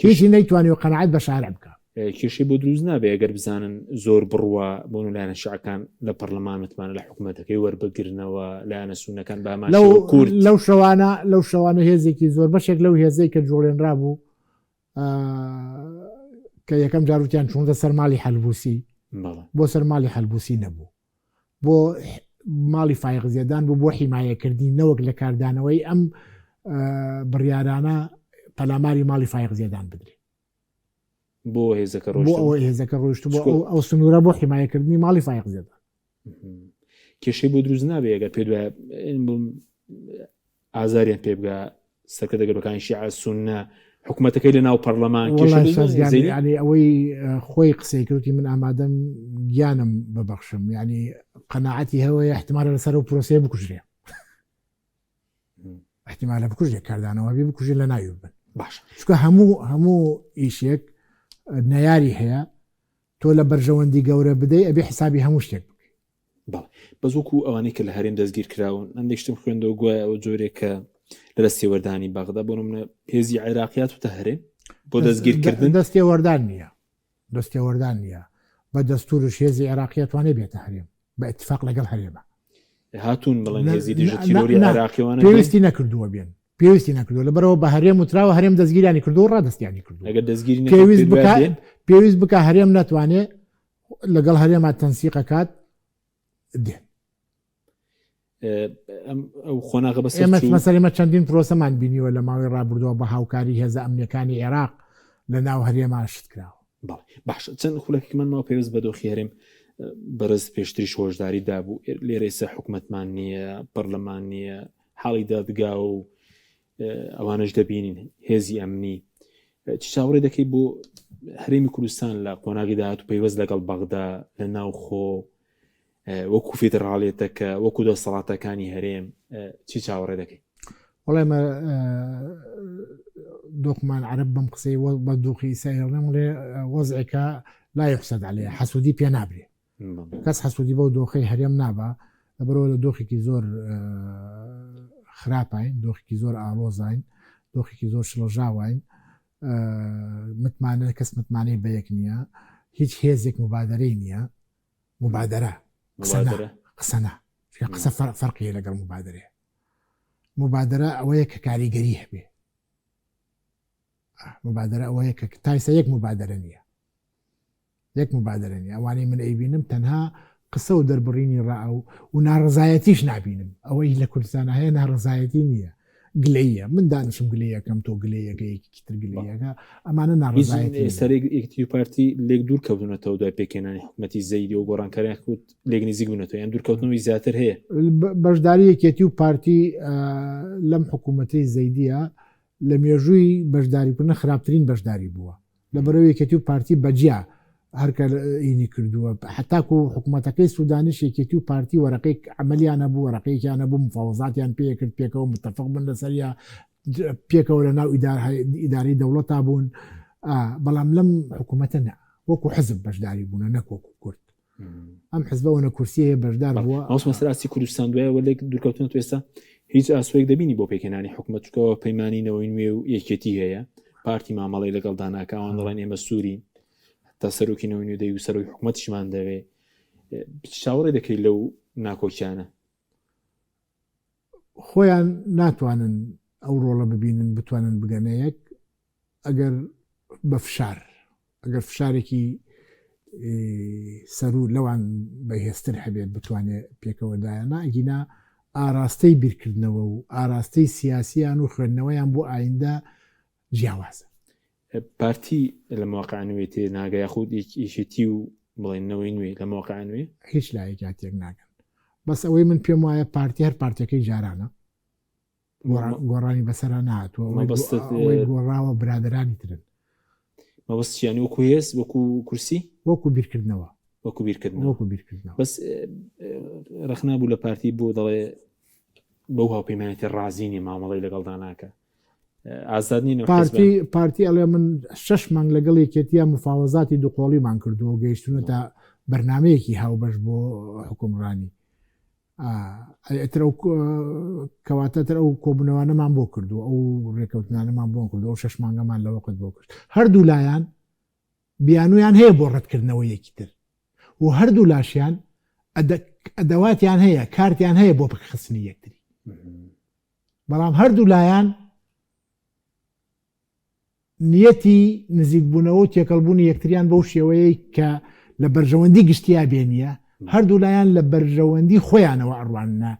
هیچی نەیتوانی و قەناعەت بە شارع بکە کێشەی بۆ دروست نابێ ئەگەر بزانن زۆر بڕوا بۆن و لایەنە شیعەکان لە پەرلەمان متمانە لە حکوومەتەکەی وەربگرنەوە لایەنە سونەکان بە هەمان لەو شێوە کورد لەو شەوانە لەو شەوانە هێزێکی زۆر بەشێک لەو هێزەی کە جوڵێنرا بوو کە یەکەم جار وتیان چوونتە سەر ماڵی حەلبوسی بەڵێ. بۆ سەر ماڵی حەلبوسی نەبوو بۆ ماڵی فایق زێدان بوو بۆ حیمایەکردنی نەوەک لە کاردانەوەی ئەم بڕیارانە پەلاماری ماڵی فایق زێدان بدرێ بۆ هێزەکە ڕۆشت بۆ ئەوە هێزەکە ڕۆشت بۆ ئەو سنوورە بۆ حیمایەکردنی ماڵی فایق زێدان کێشەی بۆ دروست نابێ ئەگەر پێ دوای ئازاریان پێ بگا سەرکردە گەورەکانی شیعە سوننە حکوومەتەکەی لە ناو پەرلەمان ینی ئەوەی خۆی قسەی کردی من ئامادەم گیانم ببەخشم ینی قەنەعەتی هەوەیە احتمالە لەسەر و پرۆسەیە بکوژرێ احتیمالە بکوژێک کاردانەوە بێ بکوژێ لە ناوی بن باش چکە هەموو هەموو ئیشێک نەیاری هەیە تۆ لە بەرژەوەندی گەورە بدەی ئەبێ حسابی هەموو شتێک بکەی بەڵێ بەس وەکو ئەوانەی کە لە هەرێم دەستگیر کراون هەندێک شتم خوێندەوە گوایە ئەوە جۆرێک کە لە دەستێوەردانی بەغدا بۆ نمونە هێزی عێراقیات وتە هەرێم بۆ دەستگیرکردن دەستێوەردان نییە دەستێوەردان نییە بە دەستورش هێزی عێراقیە توانێ بێتە هەرێم بە اتفاق لەگەڵ هەرێمە هاتوون بڵێن هێزی دژە تیرۆری عێراقیوانە پێویستی نەکردووە بێن پێویستی نەکردووە لەبەرەوە بە هەرێم وتراوە هەرێم دەستگیرانی کردو ڕادەستیانی کردو ئەگەر دەستگیری پێویست بکە پێویست بکە هەرێم ناتوانێ لەگەڵ هەرێما تەنسیقەکات دێن ئەو قۆناغە بەس ئێمە مەسەلەمە چەندین پرۆسەمان بینیوە لە ماوەی ڕابردووە بە هاوکاری هێزە ئەمنیەکانی عێراق لە ناو هەرێما شت کراوە باش چەند خولەکێکمان ماوە پێویست بە دۆخی هەرێم بەڕێز پێشتریش هۆشداری دابوو لێرە ئێستا حکومەتمان نییە پەرلەمان نییە حاڵی دادگا و ئەوانش دەبینین هێزی ئەمنی چ چاوەڕێ دەکەی بۆ هەرێمی کوردستان لە قۆناغی داهات و پەیوەست لەگەڵ بەغدا لە ناوخۆ وەکو فیدراڵیەتەکە وەکو دەسەڵاتەکانی هەرێم چی چاوەڕێ دەکەی؟ وەڵای مە دۆخمان عەرەب بەم قسەی بە دۆخی ئیسرائیل بڵێ وەزعێکە لا يحسد عليه حەسوودی پێ نابرێ کەس حەسوودی بەو دۆخەی هەرێم نابا لەبەرەوە لە دۆخێکی زۆر خراپین دۆخێکی زۆر ئاڵۆزین دۆخێکی زۆر شڵەژاواین متمانە کەس متمانەی بە یەک نییە هیچ هێزێک مبادرەی نییە مبادرە قسە نا قسە فەرقی لەگەڵ مبادرەیە مبادرە ئەوەیە کە کاریگەری هەبێ مبادرە ئەوەیە کە تایسە یەک مبادرە نییە یەک مبادرە نیە ئەوانەی من ئەیبینم تەنها قسە و دەربڕینی ڕا و ناڕزایەتیش نابینم ئەوەی لە کوردستان هەیە ناڕزایەتی نییە گلەییە من دانیشم گلەیەکەم تۆ گلەیەکە یەکێکی تر گلەیەکە ئەمانە ناڕەزایەتی ئێستا یەکێتی و پارتی لێک دوور کەوتونەتەوە دوای پێکهێنانی حکومەتی زەیدی و گۆڕانکاریان خود لێک نزیک بوونەتەوە یان دوورکەوتنەوەی زیاتر هەیە بەشداری یەکێتی و پارتی لەم حکوومەتەی زەیدیە لە مێژووی بەشداریکردن خراپترین بەشداری بووە لەبەرئەوەی یەکێتی و پارتی بەجیا هەرکە ئینی کردووە حتاکو حکوومەتەکەی سوودانیش یەکێتی و پارتی وەرەقەی عملیان هەبوو وەرەقەیەکیان هەبوو مفاوەزاتیان پێکرد پێکەوە متفق بن لەسەریا پێکەوە لە ناو ئیدارەی دەوڵەتا بوون بەڵام لەم حکوومەتە نە وەکو حزب بەشداری بوونە نەک وەکو کورد ئەم حزبە وەنە کورسی هەیە بەشدار بووە مامۆستا سەر ئاستی کوردستان دوای وە لێک دوورکەوتنە تو ئێستا هیچ ئاسۆیەک دەبینی بۆ پێکهێنانی حکومەت چکەوە پەیمانی نەوەی نوێ و یەکێتی هەیە پارتی مامەڵەی لەگەڵدا ناکە ئەوان دەڵێن ئێمە سوورین تا سەرۆکی نەوەی نوێ دەی و سەرۆکی حکومەتیشمان دەوێ چاوەڕێ دەکەی لەو ناکۆکیانە خۆیان ناتوانن ئەو ڕۆڵە ببینن بتوانن بگەنە یەک ئەگەر بە فشار ئەگەر فشارێکی سەرو لەوان بەهێزتر هەبێت بتوانێت پێکەوە دایانە ئەگینا ئاراستەی بیرکردنەوە و ئاراستەی سیاسیان و خوێندنەوەیان بۆ ئایندە جیاوازە. پارتی لە مواقع نوێ تێ ناگە یاخود یەکێتی و بڵێن نەوەی نوێ لە مواقع نوێ؟ هیچ لایەکیان تێک ناگەن بەس ئەوەی من پێم وایە پارتی هەر پارتیەکەی جارانە گۆڕانی بەسەرا نهاتووە ئەوەی گۆڕاوە برادرانی ترن. مەبەست چیانی وەکو هێز وەکو کورسی وەکو بیرکردنەوە وەکو بیرکردنەوە وەکو بیرکردنەوە بەس ڕەخنا بوو لە پارتی بۆ دەڵێ بەو هاوپەیمانێتی ڕازی نیە مامەڵەی لەگەڵدا ناکە. ئازاد نین پارتی پارتی ئەڵێ من شش مانگ لەگەڵ یەکێتیە مفاوەزاتی دوقۆڵیمان کردووە گەیشتونەتە بەرنمەیەکی هاوبەش بۆ حکومڕانی ئەتر ئەو کەواتە تر ئەو کۆبوونەوانەمان بۆ کردو ئەو ڕێکەوتنانەمان بۆ کردو ئەو شش مانگەمان لە وەقت بۆ کرد هەردوو لایەن بیانویان هەیە بۆ ڕەتکردنەوە یەکی تر و هەردوو لاشیان ئەدەواتیان هەیە کارتیان هەیە بۆ پکخستنی یەکتری بەڵام هەردوو لایان نیەتی نزیکبوونەوە و تێکەڵبوونی یەکتریان بەو شێوەیەی کە لە بەرژەوەندی گشتیا بێ نییە، هەردوولایان لە بەرژەوەندی خۆیانەوە ئەڕواننە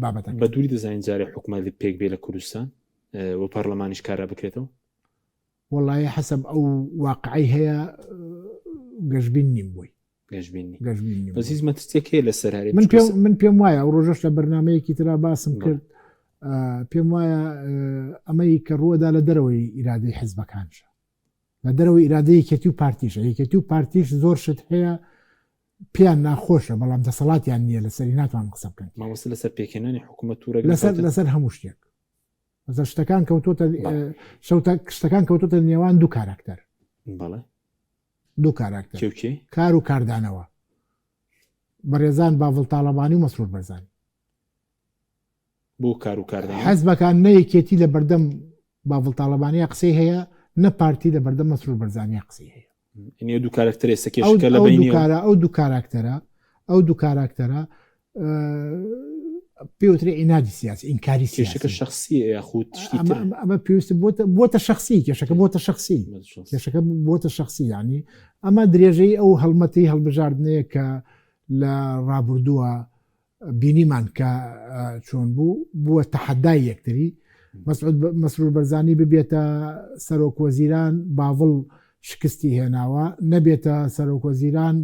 بابەتەکە. بە دووری دەزانین جارێ حکومەت پێک بێ لە کوردستان و پەڕلەمانیش کارا بکرێتەوە؟ وەڵایی حەسەب ئەو واقعەی هەیە گەشبین نیم بۆی. گەشبین نی. گەشبین نیم. بەس هیچ مەترسیەک هەیە لەسەر هەرێم؟ من پێم من پێم وایە ئەو ڕۆژەش لە بەرنمەیەکی ترا باسم کرد پێم وایە ئەمەی کە ڕووەدا لە دەرەوەی ئیرادەی حزبەکانشە لە دەرەوەی ئیرادەی یەکێتی و پارتیشە یەکێتی و پارتیش زۆر شت هەیە پێیان ناخۆشە بەڵام دەسەڵاتیان نییە لەسەری ناتوان قسە بکەن مامۆستا لەسەر پێکهێنانی حکوومەت و لەسەر لەسەر هەموو شتێک لەسەر شتەکان کەوتۆتە شەوتە شتەکان کەوتۆتە نێوان دوو کاراکتەر بەڵێ دوو کاراکتەر کار و کاردانەوە بەڕێزان باڤڵ تاڵەبانی و مەسرور بەرزانی بۆ کار و کاردانەوە حەزبەکان نە یەکێتی لە بەردەم باڤڵ تاڵەبانیا قسەی هەیە نە پارتی لە بەردەم مەسرور بەرزانیا قسەی هەیە ئەو دوو کارکتەر ئێستا کێشەکە لە بەینی ئەو دوو کاراکتەرە ئەو دوو کاراکتەرە پێوترێ ئینادی سیاسی ئینکاری کێشەکە شخصی یاخود شتی تر ئەمە پێویست بۆتە شخصی کێشەکە بۆتە شخصی کێشەکە بۆتە شخصی ینی ئەمە درێژەی ئەو هەڵمەتی هەڵبژاردنەیە کە لە ڕابردووە بینیمان کە چۆن بوو بووە تەحەدای یەکتری مەسرور بەرزانی ببێتە سەرۆک وەزیران باڤڵ شکستی هێناوە نەبێتە سەرۆک وەزیران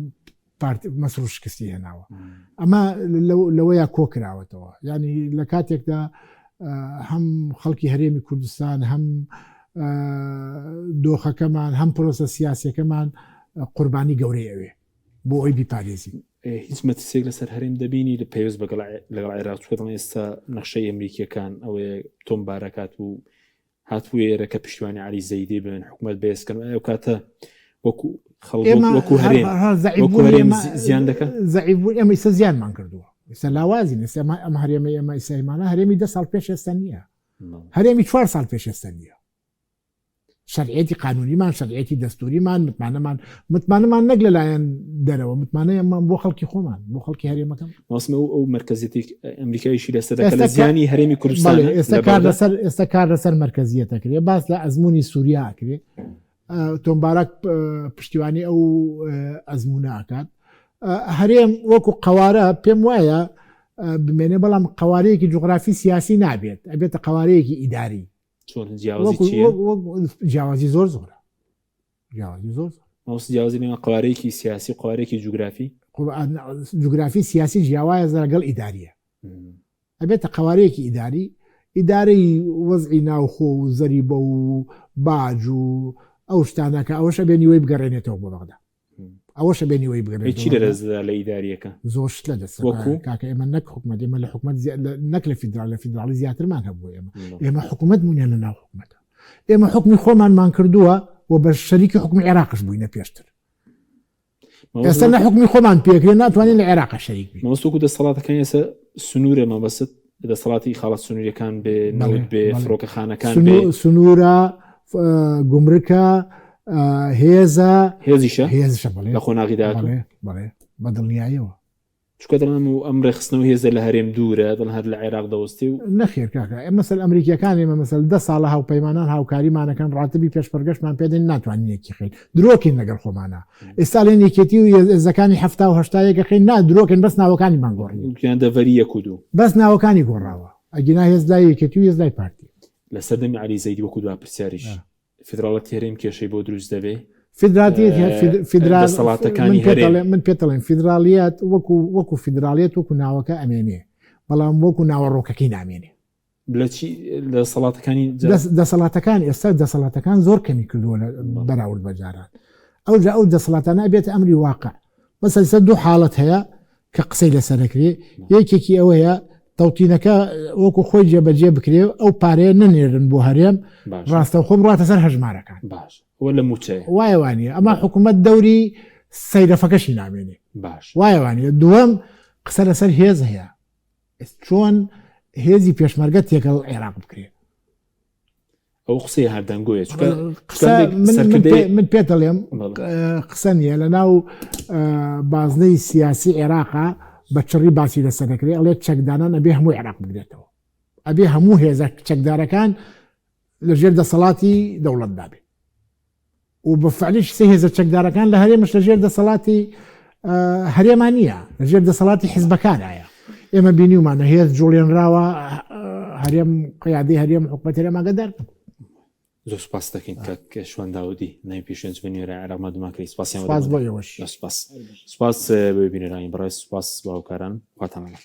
پارتی مەسرور شکستی هێناوە ئەمە لەوەیە کۆکراوەتەوە ینی لە کاتێکدا هەم خەڵکی هەرێمی کوردستان هەم دۆخەکەمان هەم پرۆسە سیاسەکەمان قوربانی گەورەی ئەوێ بۆ ئەوی بیپارێزی هیچ مەترسیەک لەسەر هەرێم دەبینی لە پەیوەست بەگەڵ لەگەڵ عێراق چونکە دەڵێن ئێستا نەخشەی ئەمریکیەکان ئەوەیە تۆم بارەکات و هاتبوو ئێرە کە پشتیوانی علی زەیدی بن حکومت بەێزکەن ئەو کاتە وەکو وەکو هەرێم وەکو هەرێم زیان دەکە زەعیف بوون ئێمە ئیستا زیانمان کردووە ئێستا لاوازین ئێستا ئەم هەرێمە ئێمە ئیسایمانە هەرێمی دە ساڵ پێش ئێستا نییە هەرێمی چوار ساڵ پێش ئێستا نییە شەرعیەتی قانونیمان شەرعیەتی دەستوریمان متمانەمان متمانەمان نەک لەلایەن دەرەوە متمانەیەمان بۆ خەڵکی خۆمان بۆ خەڵکی هەرێمەکەم ماسمە ئەو ئەو مرکزیەتی ئەمریکایشی لەسەر دەکات لە زیانی هەرێمی کوردستان ئێستا کار لەسەر ئێستا کار لەسەر مرکزیەت دەکرێت باس لە ئەزمموی سووریا ئەکرێ تۆم باراک پشتیوانی ئەو ئەزمونە ئەکات هەرێم وەکو قوارە پێم وایە بمێنێ بەڵام قوارەیەکی جوگرافی سیاسی نابێت ئەبێتە قوارەیەکی ئیداری چۆن جیاوازی چییە؟ جیاوازی زۆر زۆرە جیاوازی زۆر زۆر مامۆستا جیاوازی نێوان قوارەیەکی سیاسی و قوارەیەکی جوگرافی جوگرافی سیاسی جیاوازە لەگەڵ ئیداریە ئەبێتە قوارەیەکی ئیداری ئیدارەی وەزعی ناوخۆ و زەریبە و باج و ئەو شتانەکە ئەوەشە بێ نیوەی بگەڕێنێتەوە بۆ بەغدا ئەوەشە بێ نیوەی بگەڕێت چی لە دەستدا لە ئیداریەکە زۆر شت لە دەست وەکو کاکە ئێمە نەک حکومەت ئێمە لە حکومەت نەک لە فیدرال لە فیدراڵی زیاترمان هەبوو ئێمە ئێمە حکومەت بوونیان لە ناو حکومەتە ئێمە حکومی خۆمانمان کردووە و بە شەریکی حکومی عێراقش بووینە پێشتر ئێستا نە حکومی خۆمان پێکرێ ناتوانین لە عێراق شەریک بین مەبەست وەکو دەسەڵاتەکان ئێستا سنوورە مەبەست دەسەڵاتی خاڵە سنووریەکان بێ نەوت بێ فڕۆکەخانەکان بێ سنوورە گومرکە هێزە هێزیشە هێزشە بڵێ لە قۆناغی داهاتوو بڵێ بە دڵنیاییەوە چونکە دەڵێن و ئەم ڕێکخستنەوە هێزە لە هەرێم دوورە دڵ هەر لە عێراق دەوەستی و نەخێر کاکە ئێمە مەسەل ئەمریکیەکان ئێمە مەسەل دە ساڵە هاوپەیمانان هاوکاریمانەکەن ڕاتبی پێشمەرگەشمان پێدەن ناتوانین یەکی خەین درۆکەین لەگەڵ خۆمانە ئێستا لێن یەکێتی و هێزەکانی حەفتا و هەشتا یەکەخەین نا درۆکەین بەس ناوەکانیمان گۆڕی یان دەڤەری یەک و دوو بەس ناوەکانی گۆڕاوە ئەگینا هێز لای یەکێتی و هێز لای پارتی. لە سەردەمی عەلی زەیدی وەکو دوا پرسیاریش فیدراڵەتی هەرێم کێشەی بۆ دروست دەبێ؟ فیدراتیەت فیدرال دەسەڵاتەکانی هەرێم من پێت دەڵێم فیدراڵیەت وەکو وەکو فیدراڵیەت وەکو ناوەکە ئەمێنێ بەڵام وەکو ناوەڕۆکەکەی نامێنێ. لە چی دەسەڵاتەکانی دەسەڵاتەکان ئێستا دەسەڵاتەکان زۆر کەمی کردووە لە بەراورد بە جاران ئەوجا ئەو دەسەڵاتانە ئەبێتە ئەمری واقع مەسەلەن دوو حاڵەت هەیە کە قسەی لەسەر دەکرێ یەکێکی ئەوەیە تەوتینەکە وەکو خۆی جێبەجێ بکرێ ئەو پارەیە نەنێرن بۆ هەرێم ڕاستەوخۆ بڕاتە سەر هەژمارەکان. باش ئەوە لە مووچەیە. وایە وانیە ئەمە حکوومەت دەوری سەیرەفەکەشی نامێنێ. باش. وایە وانیە دووەم قسە لەسەر هێز هەیە چۆن هێزی پێشمەرگە تێکەڵ عێراق بکرێ. ئەو قسەی هەر دەنگۆیە چونکە قسە من پێ دەڵێم قسە نییە لە ناو بازنەی سیاسی عێراقا بە چڕی باسی لەسەر دەکرێت ئەڵێ چەکدانان ئەبێ هەموو عێراق بگرێتەوە ئەبێ هەموو هێزە چەکدارەکان لەژێر دەسەڵاتی دەوڵەتدا بێت و بە فعلیش سێ هێزە چەکدارەکان لە هەرێمش لە ژێر دەسەڵاتی هەرێما نییە لە ژێر دەسەڵاتی حزبەکانایە ئێمە بینیومانە هێز جوڵێنراوە هەرێم قیادی هەرێم حکومەت هەرێم ئاگادار زۆر سپاس دەکەین کاک شوان داودی ناوی پێشێنج بە نوێرە عێراق مادوماکەی سپاسیان سپاس بۆ ئێوەش سپاس سپاس بۆ بینەرانی بەڕێز سپاس باوکاران خواتان لەگەڵ.